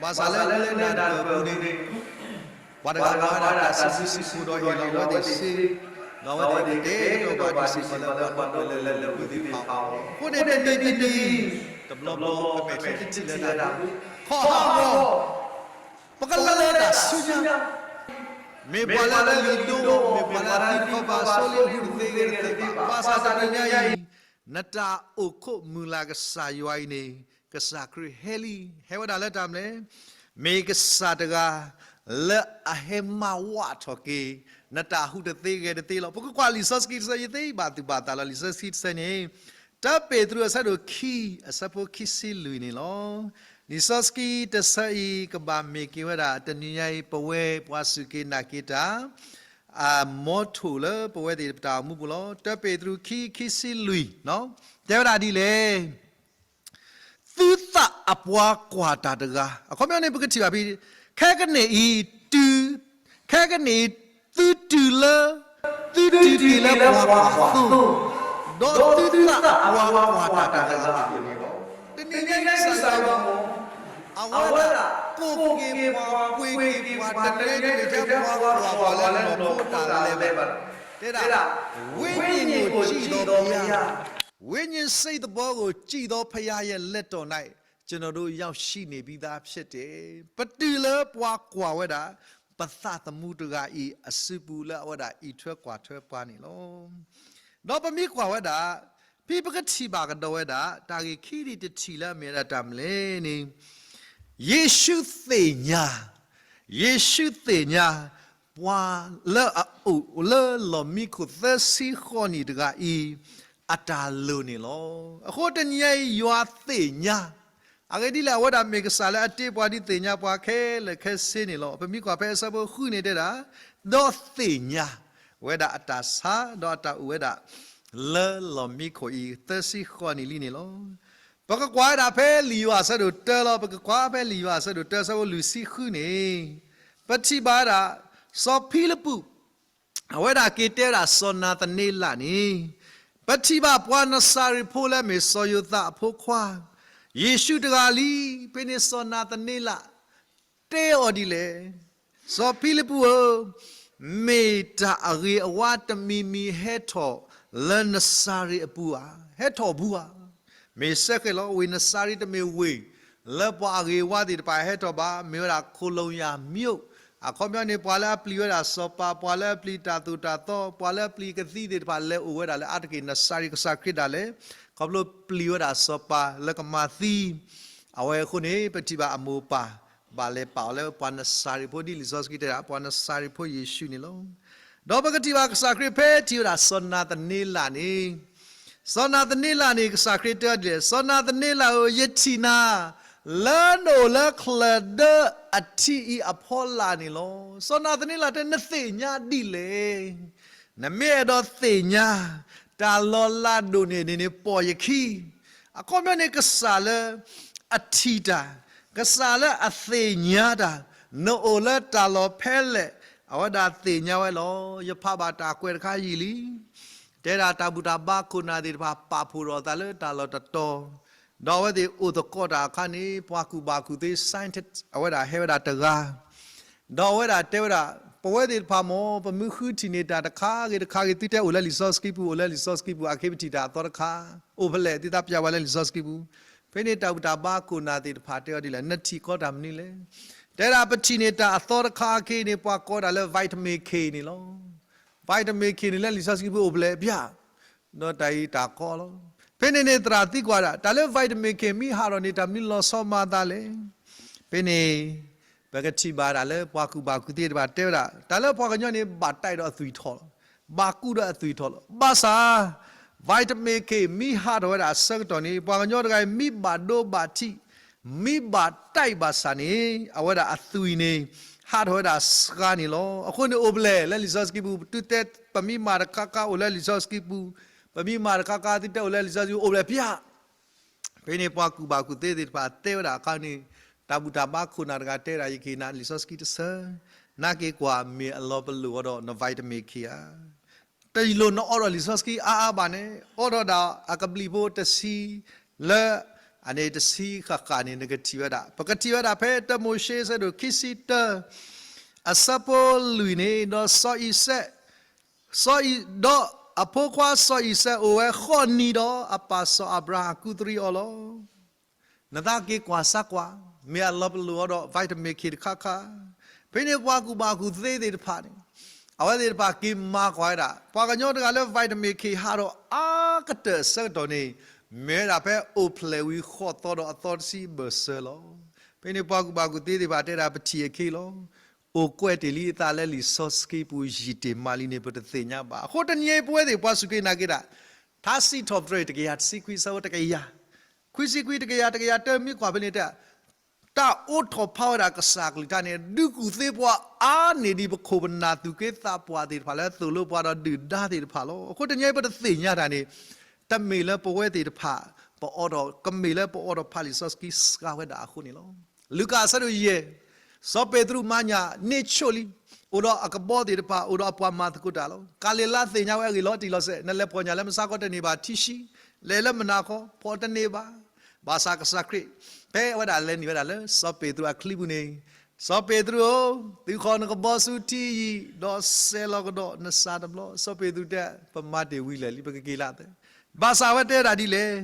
ဘၣ်ဆၣ်လၢလၢနၢ်တပၢၢ်ပူၤန့ၣ် ပှၤတဂၤမၤဝဲဒၣ်တၢ်စံးဘျုးစံးဖှိၣ်ဒီးဟ့ၣ်လီၤအဝဲသ့ၣ်စ့, ဒီးအဝဲသ့ၣ်ကတဲာ်ကတီၤဘၣ်ဒံးစ့ၢ်ကီးလၢပှၤဒီပုၢ်ဝဲၢ်လၢလၢၢ်ဝဲသ့ၣ်တဖၣ်အဂီၢ်. အဃိန့ၣ်တနံၤတနံၤ တဘျီဘျီ ပမဲာ်ချံတထံၣ်လၢၤတၢ်, ခီဟးဂီၤ ပကလဲၤလၢတၢ်ဆူညါ, မ့ၢ်ပှၤလၢအလံာ်ဒိ, မ့ၢ်ပှၤလၢအသံတခီပၤ ဆိလ့ဟူတသ့ဂဲၤတသ့ဘၣ်. ဘၣ်ဆၣ်တနံၤညါအံၤ နတၢ်အိၣ်ခိးမုၢ်လၢ်ကစၢ်ယွၤအံၤန့ၣ် ကစၢ်ခရံာ်ဟဲလံ, ဟဲဝဲဒၣ်လၢတၢ်မနုၤလဲၣ်, မ့ၢ်ကစၢ်တဂၤ လၢအဟဲမၤဝးထီၣ်က့ၤ နတၢ်ဟူတသ့ဂဲၤတသ့လီၤ. ပကကွၢ်လံာ်စီဆှံတဆၢ ယသ့ဘၣ်သူၣ်ဘၣ်သးလီၤ. လံာ်စီဆှံတဆၢန့ၣ် တၢပ့းတရူးအဆၢဒိၣ်ခံ အဆၢဖိခံဆံလွံၢ်န့ၣ်လီၤ. လံာ်စီဆှံတဆၢအံၤ ကဘၣ်မ့ၢ်က့ၤဝဲဒၣ် တနံၤညါအံၤ ပဝဲပှၤစူၢ်က့ၤနာ်က့ၤတၢ် အမီထိၣ်လၢပဝဲသ့ၣ်တၢ်အိၣ်မူပူၤလီၤ. တၢပ့းတရူးခံ ခံဆံလွံၢ် တဲဝဲဒၣ်ဒ်လဲၣ် အပှၤကွၢ်တၢ်တဂၤ. အခီပညီန့ၣ် ပကထံၣ်ဘၣ်ဖဲ ခဲကနံၣ်အံၤ တုၤ, ခဲကနံၣ်အံၤ သုတုၤလၢ, သုတုၤက့ၤလၢပှၤကွၢ်သိ, ဒီးသုသးပှၤကွၢ်တၢ်တဂၤအသိးန့ၣ်လီၤ. တနံၤညါအံၤ ကစၢ်ယွၤ အဝဲဒၣ်ကိးက့ၤပှၤ ပှ့ၤက့ၤပှၤ တနံၤညါအံၤ မ့ၢ်ထဲပှၤကွၢ်ပှၤလၢနီၢ်ခိတၢ်လဲၤဘၣ်, တဲဒၣ်, ဝိညာဉ်ကိုကြည့်သောဘုရား, ဝိညာဉ်စိတ်သဘောကိုကြည့်သောဘုရားရဲ့လက်တော်၌ ကျွန်တော်တို့ရောက်ရှိနေပြီးသားဖြစ်တယ်. ပတုၤလၢပှၤကွၢ်ဝဲဒၣ် ပသးသမူတဂၤအံၤအစုပူၤလၢအဝဲဒၣ်အံးထွဲကွၢ်ထွဲပှၤန့ၣ်လီၤ. ဒီးပမ့ၢ်ကွၢ်ဝဲဒၣ်, ဖဲပကထံၣ်ဘၣ်ကဒီးဝဲဒၣ် တၢ်ဂ့ၢ်ခံဒံးတထံၣ်လၢအမ့ၢ်ဝဲဒၣ်တၢ်မနုၤလဲၣ်န့ၣ်, ယေရှုသ့ၣ်ညါ, ယေရှုသ့ၣ်ညါ ပှၤလၢအအိၣ်လၢလီၢ်မံခိၣ်သၢဆံဃိးနံၣ်တဂၤအံၤ အတၢ်လိၣ်န့ၣ်လီၤ. အဃိတနံၤညါအံၤ ယွၤသ့ၣ်ညါ, အဂ့ၢ်ဒ်လဲၣ် အဝဲဒၣ်မ့ၢ်ကစၢ်လၢအတ့ပှၤဒ်သ့ၣ်ညါပှၤခဲလၢာ်ခဲဆ့န့ၣ်လီၤ. ပမ့ၢ်ကွၢ်ဖဲအဆၢဖိဃုန့ၣ်တဲဒၣ်, ဒီးသ့ၣ်ညါဝဲဒၣ်အတၢ်ဆါ, ဒီးအတၢ်အိၣ်ဝဲဒၣ် လၢလီၢ်မံခိၣ်အံၤ သၢဆံဃိးနံၣ်လံန့ၣ်လီၤ. ပကကွၢ်ဝဲဒၣ်ဖဲလံာ်ယိၤဟၣ်အဆၢဒိၣ်တၢလီၤ. ပကကွၢ်ဖဲလံာ်ယိၤဟၣ်အဆၢဒိၣ်တၢ အဆၢဖိလွံၢ်ဆံဃုန့ၣ်, ပထံၣ်ဘၣ်ဝဲဒၣ် စီၤဖံလပူး အဝဲဒၣ်က့ၤတဲဝဲဒၣ်စီၤနၤသန့လးန့ၣ်, ပထံၣ်ဘၣ်ပှၤနစၤရ့းဖိလၢအမ့ၢ်စီၤယိၤသးအဖိခွါ ယ့ၣ်ၡူးတဂၤလံ. ဖဲန့ၣ်စီၤနၤသန့လး တဲအီၤဒ်လဲၣ်, စီၤဖံလပူးဧၢ, မ့ၢ်တၢ်အဂ့ၤအဝါတမံၤမံၤဟဲထီၣ်လၢနစၤရ့းအပူၤဧါ. ဟဲထီၣ်ပူၤဧါ. မ့ၢ်စဲဃဲးလီၤ. ဝ့ၢ်နစၤရ့းတမ့ၢ်ဝ့ၢ်လၢပှၤအဂ့ၤအဝါသ့ၣ်တဖၣ်ဟဲထီၣ်ဘၣ်. မ့ၢ်ဝဲဒၣ်ခိၣ်လိၣ်ယၤမံၤအိၣ်, အခီပညီန့ၣ် ပှၤလၢအပျံၤဝဲဒၣ်စီၤပၤ, ပှၤလၢအပျံၤတၢ်သိၣ်တၢ်သီ, ပှၤလၢအပျံၤကသံသ့ၣ်တဖၣ် လဲၤအိၣ်ဝဲဒၣ်လၢအါတက့ၢ်နစၤရ့းကစၢ်ခရံာ်ဒၣ်လဲာ်, ခီဖျိပျံၤဝဲဒၣ်စီၤပၤလၢကမၤသံ အဝဲအဃိန့ၣ် ပထံၣ်ဘၣ်အမိၢ်အပၢ် ဘၣ်လဲၤပာ်အီၤလၢပှၤနစၤရ့းဖိ ဒ်လံာ်စီဆှံတဲဒၣ် ပှၤနစၤရ့းဖိယ့ၣ်ၡူးန့ၣ်လီၤ. ဒီးပကထံၣ်ဘၣ်ကစၢ်ခရံာ်ဖဲထံၣ်ဝဲဒၣ်စီၤနၤသန့လးန့ၣ်, စီၤနၤသန့လးန့ၣ် ကစၢ်ခရံာ်တဲအီၤဒ်လဲၣ်, စီၤနၤသန့လးဧၢ, ယထံၣ်နၤ လၢနအိၣ်လၢချၢၣ်ဒၢအထံးအံၤအဖီလာ်န့ၣ်လီၤ. စီၤနၤသန့လးတဲ နသ့ၣ်ညါဒ်လဲၣ်. နမ့ၢ်အဲၣ်ဒိးသ့ၣ်ညါ တၢ်လီၤလးဒိၣ်န့ၣ်န့ၣ်န့ၣ် ပိာ်ယခံ. အခီပညီန့ၣ် ကစၢ်လၢအထံၣ်တၢ်, ကစၢ်လၢအသ့ၣ်ညါတၢ်, နအိၣ်လၢတၢ်လီၢ်ဖဲလဲၣ်, အဝဲဒၣ်သ့ၣ်ညါဝဲလီၤ. ယဖးဘၣ်တၢ်ကွဲးတခါယံာ်လံ. တဲဒၣ်တၢ်ဘူၣ်တၢ်ဘါခိၣ်နၢ်သ့ၣ်တဖၣ် ပာ်ဖှိၣ်ထီၣ်အသးလၢတၢ်လီၢ်တတီၤ, ဒီးအဝဲသ့ၣ်အိၣ်သကိးတၢ်အခါန့ၣ် ပှၤကူၣ်ဘၣ်ကူၣ်သ့ scientist အဝဲဒၣ်ဟဲဝဲဒၣ်တဂၤ ဒီးအဝဲဒၣ်တဲဝဲဒၣ်, ပဝဲသ့ၣ်တဖၣ်မ့ၢ် ပမ့ၢ်ဃုထံၣ်န့ၢ်တၢ်တခါဂ့ၤတခါဂ့ၤ သုတဲအိၣ်လၢလံာ်စီဆှံပူၤ, အိၣ်လၢလံာ်စီဆှံပူၤ, အခဲပထံၣ်တၢ်အသီတခါ, အိၣ်ဖဲလဲၣ် သုသးပျၢ်ဝဲလၢလံာ်စီဆှံပူၤ. ဖဲန့ၣ်တၢ်ဘူၣ်တၢ်ဘါခိၣ်နၢ်သ့ၣ်တဖၣ်တဲအီၤဒ်လဲၣ်, နထံၣ်ကီးတၢ်မနုၤလဲၣ်. တဲဒၣ်ပထံၣ်န့ၢ်တၢ်အသီတခါအခဲအံၤန့ၣ် ပှၤကိးဒၣ်လၢ vitamin K န့ၣ်လီၤ. vitamin K န့ၣ်လၢလံာ်စီဆှံပူၤအိၣ်ဖဲလဲၣ်ပျၢ် ဒီးတၢ်အံၤတၢ်ကီလီၤ. ဖဲန့ၣ်န့ၣ် သရၣ်သံကွၢ်ဒၣ်, တၢ်လၢ vitamin K မ့ၢ်ဟးထီၣ်န့ၣ် တၢ်မနုၤလီၤဆီမၤအသးလဲၣ်. ဖဲန့ၣ် ပကထံၣ်ဘၣ်ဒၣ်လၢပှၤကူၣ်ဘၣ်ကူၣ်သ့တဖၣ်တဲဝဲဒၣ်, တၢ်လၢပှၤကညီန့ၣ် ဘၣ်တၢ်ဒီးအသွံၣ်ထီၣ်လီၤ. ဘၣ်ကူၣ်ဒီးအသွံၣ်ထီၣ်လီၤ. ဘၣ်ဆၣ် vitamin K မ့ၢ်ဟးထီၣ်ဝဲဒၣ်အဆၢကတီၢ်န့ၣ် ပှၤကညီတဂၤအံၤမ့ၢ်ဘၣ်ဒိဘၣ်ထံး မ့ၢ်ဘၣ်တၢ်ဘၣ်ဆၣ်န့ၣ် အဝဲဒၣ်အသွံၣ်န့ၣ် ဟးထီၣ်ဝဲဒၣ်စှၤန့ၣ်လီၤ. အဃိန့ၣ်အိၣ်ဖဲလဲၣ်လၢလံာ်စီဆှံပူၤ, တုၤတဲပမ့ၢ်မၤတခါခါအိၣ်လၢလံာ်စီဆှံပူၤ, ပမ့ၢ်မၤတခါခါသုတဲအိၣ်လၢလံာ်စီဆှံပူၤ အိၣ်ဖဲလဲၣ်ပျၢ် ဖဲန့ၣ်ပှၤကူၣ်ဘၣ်ကူၣ်သ့သ့ၣ်တဖၣ်တဲဝဲဒၣ်အခါန့ၣ်, တၢ်ဘူၣ်တၢ်ဘါခိၣ်နၢ်တဂၤတဲဒၣ် ယကဟ့ၣ်နၤလံာ်စီဆှံတဆၢ, နက့ၤကွၢ်မ့ၢ်အလီၤပလိာ်အီၤဒီးန vitamin K ဧါ. တလိၣ်နအိးထီၣ်လံာ်စီဆှံအါအါဘၣ်န့ၣ်, အိးထီၣ်ဒၣ်အကဘျံးဖိတဆံလၢ အန့ၣ်တဆံဃၣ်ဃၣ်န့ၣ် နကထံၣ်ဝဲဒၣ်, ပကထံၣ်ဝဲဒၣ်ဖဲတၢမိၤၡ့အဆၢဒိၣ်ခံဆံတၢ အဆၢဖိလွံၢ်န့ၣ်, ဒီးစီၤအံၤစဲး စီၤအံၤ, ဒီးအဖိခွါစီၤအံၤစဲးအိၣ်ဝဲဃိးနံၤဒီး အပၢ်စီၤအၤဘြၤဟၣ်ကူးသရံးအီၤလီၤ. နသးက့ၤကွၢ်စၢ်ကွၢ်, မ့ၢ်အလီၤပလိာ်အီၤဒီး vitamin K တခါခါ. ဖဲန့ၣ်ပှၤကူၣ်ဘၣ်ကူၣ်သ့သ့ၣ်တဖၣ်န့ၣ်, အဝဲသ့ၣ်တဖၣ်က့ၤမၤကွၢ်ဝဲဒၣ် ပှၤကညီတဂၤလၢ vitamin K ဟးထီၣ်အါကတၢၢ်အဆၢကတီၢ်န့ၣ်, မ့ၢ်ဝဲဒၣ်ဖဲအိၣ်ဖျဲၣ်ဝံၤဃိးသီဒီးအသီတဆံဘၢၣ်စၢၤလီၤ. ဖဲန့ၣ်ပှၤကူၣ်ဘၣ်ကူၣ်သ့သ့ၣ်တဖၣ်တဲဒၣ် ပထံၣ်အခံလီၤ. အိၣ်ကွဲးတ့ၢ်လံအသးလၢလံာ်စီဆှံပူၤယံာ်တ့ၢ်မးလံန့ၣ် ပတသ့ၣ်ညါဘၣ်. အဃိတနံၤအံၤပဝဲသ့ၣ် ပှၤစူၢ်က့ၤနာ်က့ၤတၢ်, ထါစံးထီၣ်ပတြၢၤတကယၤတဆံခွံ အဆၢဖိတကယၤ, ခွံဆံခွံတကယၤ တကယၤတၢ မ့ၢ်ကွၢ်ဖဲန့ၣ်တဲ တၢ်အိးထီၣ်ဖျါဝဲဒၣ်ကစၢ်အကလုၢ်ကထါန့ၣ် ဒုးကူၣ်သ့ပှၤအါန့ၢ်ဒံးပခိၣ်ပနၢ်သူၣ်က့သးပှၢ်သ့ၣ်တဖၣ်လၢသိၣ်လိပှၤဒီးဒုၣ်ဒါသ့ၣ်တဖၣ်လီၤ. အဃိတနံၤအံၤပတသ့ၣ်ညါတၢ်န့ၣ်, တမ့ၢ်လၢပဝဲသ့ၣ်တဖၣ် ပအိးထီၣ်ကမ့ၢ်လၢပအိးထီၣ်ဖးလံာ်စီဆှံစှၤဝဲဒၣ်အဃိန့ၣ်လီၤ. လူၤကၣ်အဆၢဒိၣ်ယဲၢ်, စီၤပ့းတရူးမၤညၣ်န့ၢ်ဆိၣ်လံ, အိၣ်ဒီးအကဘီသ့ၣ်တဖၣ် အိၣ်ဒီးအပှၤမၤသကိးတၢ်လီၤ. ကၤလံၤလါသ့ၣ်ညါဝဲအဂ့ၢ်လီၤတံၢ်လီၤဆဲး, နလဲၤဖှီၣ်ညၣ်လၢမဆါခီတန့ၢ်ဘၣ်ထံဆှံ, လဲၤလၢမုၢ်နၤခီဖှီၣ်တန့ၢ်ဘၣ်. ဘၣ်ဆၣ်ကစၢ်ခရံာ် ဖဲအဝဲဒၣ်လဲၤနုာ်ဝဲဒၣ်လၢစီၤပ့းတရူးအချံပူၤန့ၣ်, စီၤပ့းတရူးဧၢ, သုးဃီၤနကဘီဆူထံအယံၤ, ဒီးစဲးလီၤကဒီးနစၤတဘျီ. စီၤပ့းတရူးတဲ ပမၤတ့ၢ်ဝံၤလၢာ်လံ, ပကက့ၤလၢအသး. ဘၣ်ဆၣ်အဝဲတဲဒၣ်ဒ်လဲၣ်,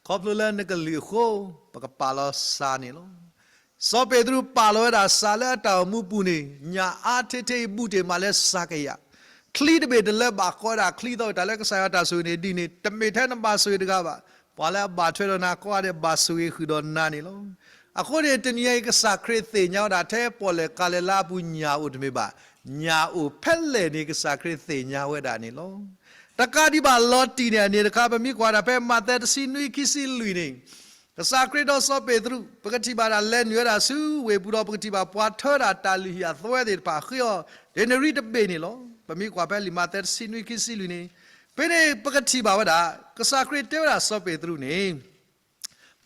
ခီဖျိလၢနကလုၢ်အဃိ, ပကပာ်လီၤစၤန့ၣ်လီၤ. စီၤပ့းတရူးပာ်လီၤဝဲဒၣ်စၤလၢအတၢ်အိၣ်မူပူၤန့ၣ်, ညၣ်အါထဲထဲအံၤဘူးတ့ၢ်မးလၢစၤကယၤ, ချံတဘ့ၣ်တလၢဘၣ်ဃီဝဲဒၣ်ချံသီၣ်တၢ်လၢကစၢ်ယွၤတၢ်ဆိၣ်ဂ့ၤန့ၣ်ဒ်န့ၣ်, တမ့ၢ်ထဲနဘၣ်ဆိၣ်ဂ့ၤတဂၤဘၣ်, ပှၤလၢအဘၣ်ထွဲဒီးနၤကိးဂၤဒဲးဘၣ်ဆိၣ်ဂ့ၤဃုာ်ဒီးနၤန့ၣ်လီၤ. အဃိန့ၣ် တနံၤညါအံၤ ကစၢ်ခရံာ်သ့ၣ်ညါဝဲဒၣ်ထဲပီၣ်လဲၣ်ကၤလံၤလါအပူၤညၣ်အိၣ်တမ့ၢ်ဘၣ်, ညၣ်အိၣ်ဖဲလဲၣ်န့ၣ် ကစၢ်ခရံာ်သ့ၣ်ညါဝဲဒၣ်န့ၣ်လီၤ. တကးဒံးဘၣ်လီၤတံၢ်န့ၣ် အန့ၣ်တခါ ပမ့ၢ်ကွၢ်ဒၣ်ဖဲမးသဲတဆံနွံခံဆံလွံၢ်န့ၣ်, ကစၢ်ခရံာ်ဒီးစီၤပ့းတရူး ပကထံၣ်ဘၣ်ဒၣ်လဲၤနုာ်ဝဲဒၣ်ဆူဝ့ၢ်ပူၤဒီး ပကထံၣ်ဘၣ်ပှၤထၢဒၣ်တၢ်လုၢ်ဟံၣ်အသွဲသ့ၣ်တဖၣ်ဃ့အီၤ ဒ့နရံတဘ့ၣ်န့ၣ်လီၤ. ပမ့ၢ်ကွၢ်ဖဲလံာ်မးသဲတဆံနွံခံဆံလွံၢ်န့ၣ်, ဖဲန့ၣ်ပကထံၣ်ဘၣ်ဝဲဒၣ် ကစၢ်ခရံာ်တဲဝဲဒၣ်စီၤပ့းတရူးန့ၣ်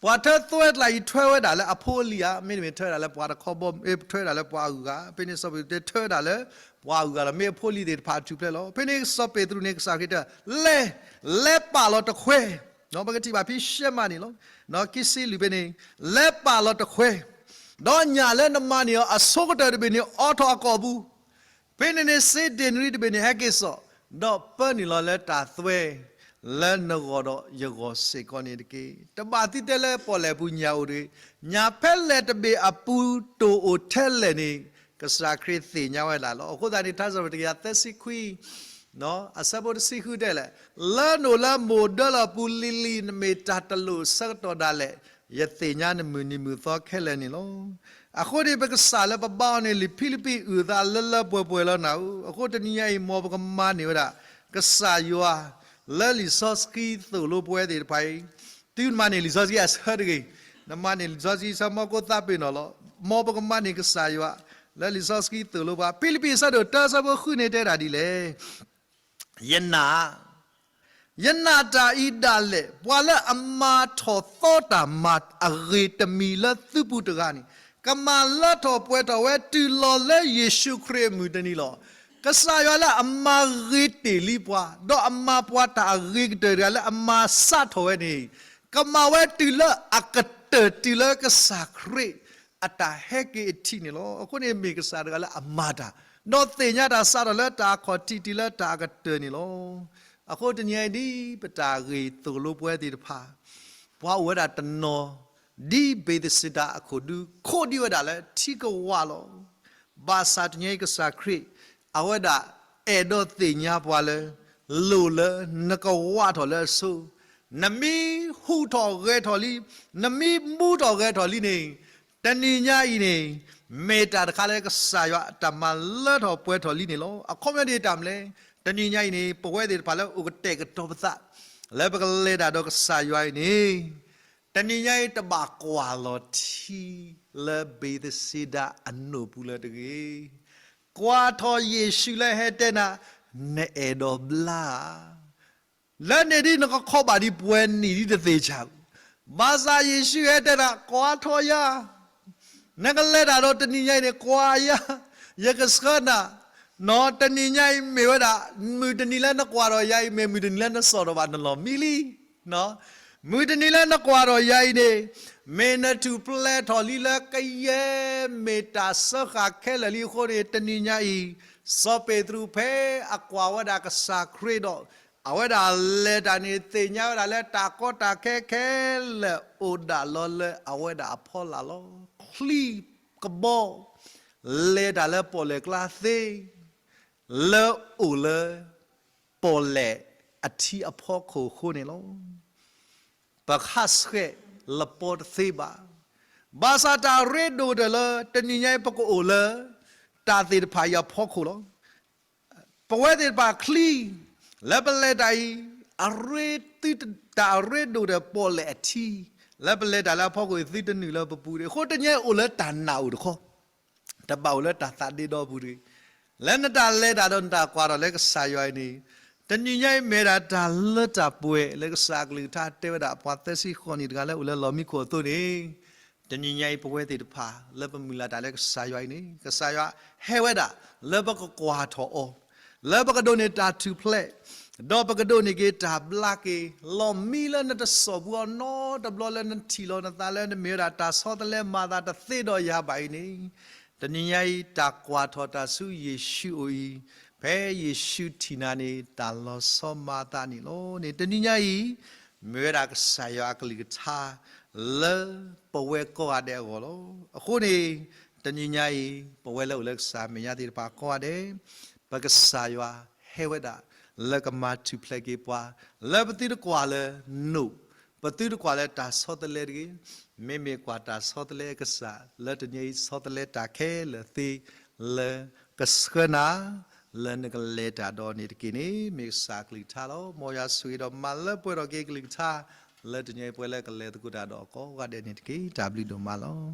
ပှၤထၢသွဲကျါအံၤထၢဝဲဒၣ်လၢအဖိအလံၤဧါ, မ့တမ့ၢ်ထၢဝဲဒၣ်လၢပှၤတခီဘီ, မ့ၢ်ထၢဝဲဒၣ်လၢပှၤအဂုၤအဂၤ, ဖဲန့ၣ်စီၤပ့းတရူးတဲထၢဝဲဒၣ်လၢပှၤအဂုၤအဂၤလီၤ, မ့ၢ်အဖိအလံၤသ့ၣ်တဖၣ်အထူၣ်ဖျဲးလီၤ. ဖဲန့ၣ်စီၤပ့းတရူးန့ၣ် ကစၢ်ခရံာ်တဲ လဲၤ, လဲၤပာ်လီၤတခွဲ, ပကထံၣ်ဘၣ်ဖဲရှဲမးန့ၣ်လီၤ, ခံဆံလွံၢ်ဖဲန့ၣ်, လဲၤပာ်လီၤတခွဲ, ဒီးညၣ်လၢနမၤန့ၢ်အီၤအဆိကတၢၢ်တဘ့ၣ်န့ၣ် အိးထီၣ်အကိာ်ပူၤ ဖဲန့ၣ်န့ၣ် စ့ဒ့နရံတဘ့ၣ်န့ၣ် ဟဲက့ၤစိာ်, ဒီးပၢနုာ်လီၤလၢတၢ်သွဲ လၢနဂီၢ်ဒီးယဂီၢ်စ့ၢ်ကီးန့ၣ်တက့ၢ်. တဘၣ်သံတဲလၢပီၣ်လဲၣ်ပူၤညၣ်အိၣ်တဂ့ၤ, ညၣ်ဖဲလဲၣ်တဘ့ၣ်အပူၤတိၢ်အိၣ်ထဲလဲၣ်န့ၣ် ကစၢ်ခရံာ်သ့ၣ်ညါဝဲဒၣ်လီၤ. အဃိသတးန့ၣ် ထါစံးပတြၢၤတကယၤသၢဆံခွံ အဆၢဖိတဆံဃုတဲလဲၣ်, လၢနအိၣ်လၢမိၢ်ဒၢလီၢ်ပူၤလံၤလံၤ နမ့ၢ်တၢ်တလိၣ်ဆၢကတီၢ်ဒၣ်လဲာ်, ယသ့ၣ်ညါနမုၢ်နံၤမုၢ်သီခဲလၢာ်န့ၣ်လီၤ. အဃိန့ၣ် ပကစၢ်လၢပဘါအီၤန့ၣ် လံာ်ဖံလံးပံးအုၣ်သးလၢလၢပှဲၤပှဲၤလီၤနၤဧၢ. အဃိတနံၤညါအံၤ မ်ပကမၤန့ၢ်ဝဲဒၣ် ကစၢ်ယွၤ လၢလံာ်စီဆှံသိၣ်လိပဝဲသ့ၣ်တဖၣ်အံၤ, တုၤနမၤန့ၢ်လံာ်စီဆှံအဆၢတဂ့ၤ, နမၤန့ၢ်လံာ်စီဆှံဆၢမီၢ်ကိးသးပ့ၤနီၣ်လီၤ. မ်ပကမၤန့ၢ်ကစၢ်ယွၤ လၢလံာ်စီဆှံသိၣ်လိပှၤ, ဖံလံးပံးအဆၢဒိၣ်တၢအဆၢဖိဃုန့ၣ်တဲဒၣ်ဒ်လဲၣ်, ယနာ် ယနာ်တၢ်အံၤဒၣ်လဲာ်, ပှၤလၢအမၤထီၣ်သီတၢ်မၤအဂ့ၤတမံၤလၢသုပူၤတဂၤန့ၣ်, ကမၤလၢထီၣ်ပှဲၤထီၣ်ဝဲတုၤလီၤလၢယ့ၣ်ၡူးခရံာ်အမုၢ်တနံၤလီၤ. ကစၢ်ယွၤလၢအမၤဂ့ၤတ့ၢ်လံပှၤ, ဒီးအမၤပှၤတၢ်အဂ့ၤကတၢၢ်တဂၤလၢအမၤစးထီၣ်ဝဲန့ၣ်, ကမၤဝဲတုၤလၢအကတၢၢ်တုၤလၢကစၢ်ခရံာ်အတၢ်ဟဲက့ၤအထံးန့ၣ်လီၤ. အဃိန့ၣ်မ့ၢ်ကစၢ်တဂၤလၢအမၤတၢ်, ဒီးသ့ၣ်ညါတၢ်စးထီၣ်လၢတၢ်အခီၣ်ထံးတုၤလၢတၢ်အကတၢၢ်န့ၣ်လီၤ. အဃိတနံၤအံၤဒ်ပတၢ်ဂ့ၢ်သိၣ်လိပဝဲသ့ၣ်တဖၣ်, ပှၤအိၣ်ဝဲဒၣ်တနီၤ, ဒ်ဘ့းသစ့ဒၤအခိၣ်ဒူ ခိးဒံးဝဲဒၣ်လၢထံကဝးလီၤ. ဘၣ်ဆၣ်တနံၤအံၤကစၢ်ခရံာ် အဝဲဒၣ်အဲၣ်ဒိးသ့ၣ်ညါပှၤလၢ လိၣ်လၢနကဝးထီၣ်လၢအဆိ, နမ့ၢ်ဟူးထီၣ်ဂဲၤထီၣ်လံ, နမ့ၢ်မူထီၣ်ဂဲၤထီၣ်လံန့ၣ်, တနံၤညါအံၤန့ၣ် မ့ၢ်တၢ်တခါလၢကစၢ်ယွၤအတၢ်မၤလၢထီၣ်ပှဲၤထီၣ်လံန့ၣ်လီၤ. အခီပညီန့ၣ်တၢ်မနုၤလဲၣ်, တနံၤညါအံၤန့ၣ် ပဝဲသ့ၣ်တဖၣ်လၢအိၣ်ကတဲာ်ကတီၤပသး လၢပကလဲၤတၢ်ဒီးကစၢ်ယွၤအံၤန့ၣ်, တနံၤညါအံၤတဘၣ်ကွၢ်လီၤထံလၢဘ့းသစ့ဒၤအနိၣ်ပူၤလၢၤတဂ့ၤ. ကွၢ်ထီၣ်ယ့ၣ်ၡူးလၢဟဲတဲနၤ, နအဲၣ်ဒိးဘျါဧါ. လၢန့ၣ်ဒ်နကခီဘၣ်ဒံးပှဲၤနံၣ်ဒ်တသ့ၣ်ဆၢ, ဘၣ်ဆၣ်ယ့ၣ်ၡူးဟဲတဲနၤ ကွၢ်ထီၣ်ယၤ, နကလဲၤတၢ်ဒီးတနံၤညါအံၤန့ၣ် ကွၢ်ယၤ, ယကဆှၢနၤ, နီၢ်တနံၤညါအံၤမ့ၢ်ဝဲဒၣ် မုၢ်တနံၤလၢနကွၢ်ထီၣ်ယၤအံၤ မ့ၢ်မုၢ်တနံၤလၢနစိာ်ထီၣ်ဘၣ်နလီၢ်မံလံ. မုၢ်တနံၤလၢနကွၢ်ထီၣ်ယၤအံၤန့ၣ်, မ့ၢ်နထူၣ်ဖျဲးထီၣ်လံလၢကယဲၢ် မ့ၢ်တၢ်စၢဃာ်ခဲလၢာ်လံအဃိန့ၣ် တနံၤညါအံၤ, စီၤပ့းတရူးဖဲအကွၢ်ဝဲဒၣ်ကစၢ်ခရံာ်ဒီး အဝဲဒၣ်လဲၤတၢ်န့ၣ် သ့ၣ်ညါဝဲဒၣ်လၢတၢ်ကီတၢ်ခဲခဲလၢာ်အိၣ်ဒၣ်လီၤလၢအဝဲဒၣ်အဖီလာ်လီၤ. ချံကဘီ လဲၤတၢ်လၢပီၣ်လဲၣ်ကျါသ့ လၢအိၣ်လၢ ပီၣ်လဲၣ်အထံအဖီခိၣ်အဃိန့ၣ်လီၤ. ပဟးဆှဲးလပီတသ့ဘၣ်. ဘၣ်ဆၣ်တၢ်ရ့ဒိၣ်ကတၢၢ်လၢ တနံၤညါအံၤပကအိၣ်လၢ တၢ်သ့ၣ်တဖၣ်အံၤအဖီခိၣ်လီၤ. ပဝဲသ့ၣ်တဖၣ်ချံ လၢပလဲၤတၢ်အံၤ အရ့သုတၢ်အရ့ဒိၣ်ဒီးပီၣ်လဲၣ်အထံ လၢပလဲၤတၢ်လၢအဖီခိၣ်အံၤ သုတနုာ်လၢပပူၤဒံးအဃိ တနံၤညါအံၤအိၣ်လၢတၢ်နာ်အိၣ်တခီ တဘၣ်အိၣ်လၢတၢ်သးဒ့ဒီပူၤတဂ့ၤ. လၢနတၢ်လဲၤတၢ်ဒီးနတၢ်ကွၢ်ထီၣ်လၢကစၢ်ယွၤအံၤန့ၣ်, တ တနံၤညါအံၤမ့ၢ်ဝဲဒၣ်တၢ်လၢတၢ်ပှဲၤလၢကစၢ်အကလုၢ်ကထါတဲဝဲဒၣ် ပှၤသၢဆံဃိးနံၣ်တဂၤလၢအိၣ်လၢလီၢ်မံခိၣ်အသိးန့ၣ်, တနံၤညါအံၤ ပဝဲသ့ၣ်တဖၣ် လၢပမုၢ်လၢ်တၢ်လၢကစၢ်ယွၤအံၤန့ၣ် ကစၢ်ယွၤဟဲဝဲဒၣ် လၢပကကွၢ်ထီၣ်အီၤ, လၢပကဒိးန့ၢ်တၢ်ထူၣ်ဖျဲး, ဒီးပကဒိးန့ၢ်က့ၤတၢ်ဘျါက့ၤ လီၢ်မံလၢနတစိာ်ပူၤအီၤနီတဘျီ လၢနထံၣ်လီၤနသးလၢနမ့ၢ်ဝဲဒၣ်တၢ်ဆီတလဲမၤသးတသ့ဒီးယၤဘၣ်အံၤန့ၣ်, တနံၤညါအံၤ တၢ်ကွၢ်ထီၣ်တၢ်ဆူယ့ၣ်ၡူးအအိၣ်အံၤ, ဖဲယ့ၣ်ၡူးထံၣ်နၤန့ၣ် တၢ်လီၤဆီမၤသးန့ၣ်လီၤန့ၣ် တနံၤညါအံၤ မ့ၢ်ဝဲဒၣ်ကစၢ်ယွၤအကလုၢ်ကထါ လၢပဝဲကိးဂၤဒဲးအဂီၢ်လီၤ. အဃိန့ၣ် တနံၤညါအံၤ ပဝဲလၢအိၣ်လၢကစၢ်အမဲာ်ညါသ့ၣ်တဖၣ်ကိးဂၤဒဲး ပကစၢ်ယွၤဟဲဝဲဒၣ် လၢကမၤထူၣ်ဖျဲးက့ၤပှၤ, လၢပသုတကွၢ်လၢ နိၣ်, ပသုတကွၢ်လၢတၢ်ဆီတလဲတဂ့ၤ, မ့မ့ၢ်ကွၢ်တၢ်ဆီတလဲအကစၢ် လၢတနံၤအံၤဆီတလဲတၢ်ခဲလၢာ်သ့ လၢကဆှၢနၤ လၢနကလဲၤတၢ်ဒီးန့ၣ်တက့ၢ်န့ၣ် မ့ၢ်ကစၢ်အကလုၢ်ကထါလီၤ. မ်ယွၤဆိၣ်ဂ့ၤဒီးမၤလၢပှဲၤထီၣ်က့ၤကလုၢ်ကထါ လၢတနံၤအံၤပဝဲလၢကလဲၤသကိးတၢ်ဒီးကိးဂၤဒဲးန့ၣ်တက့ၢ်. တၢ်ဘျုးဒိၣ်မးလီၤ.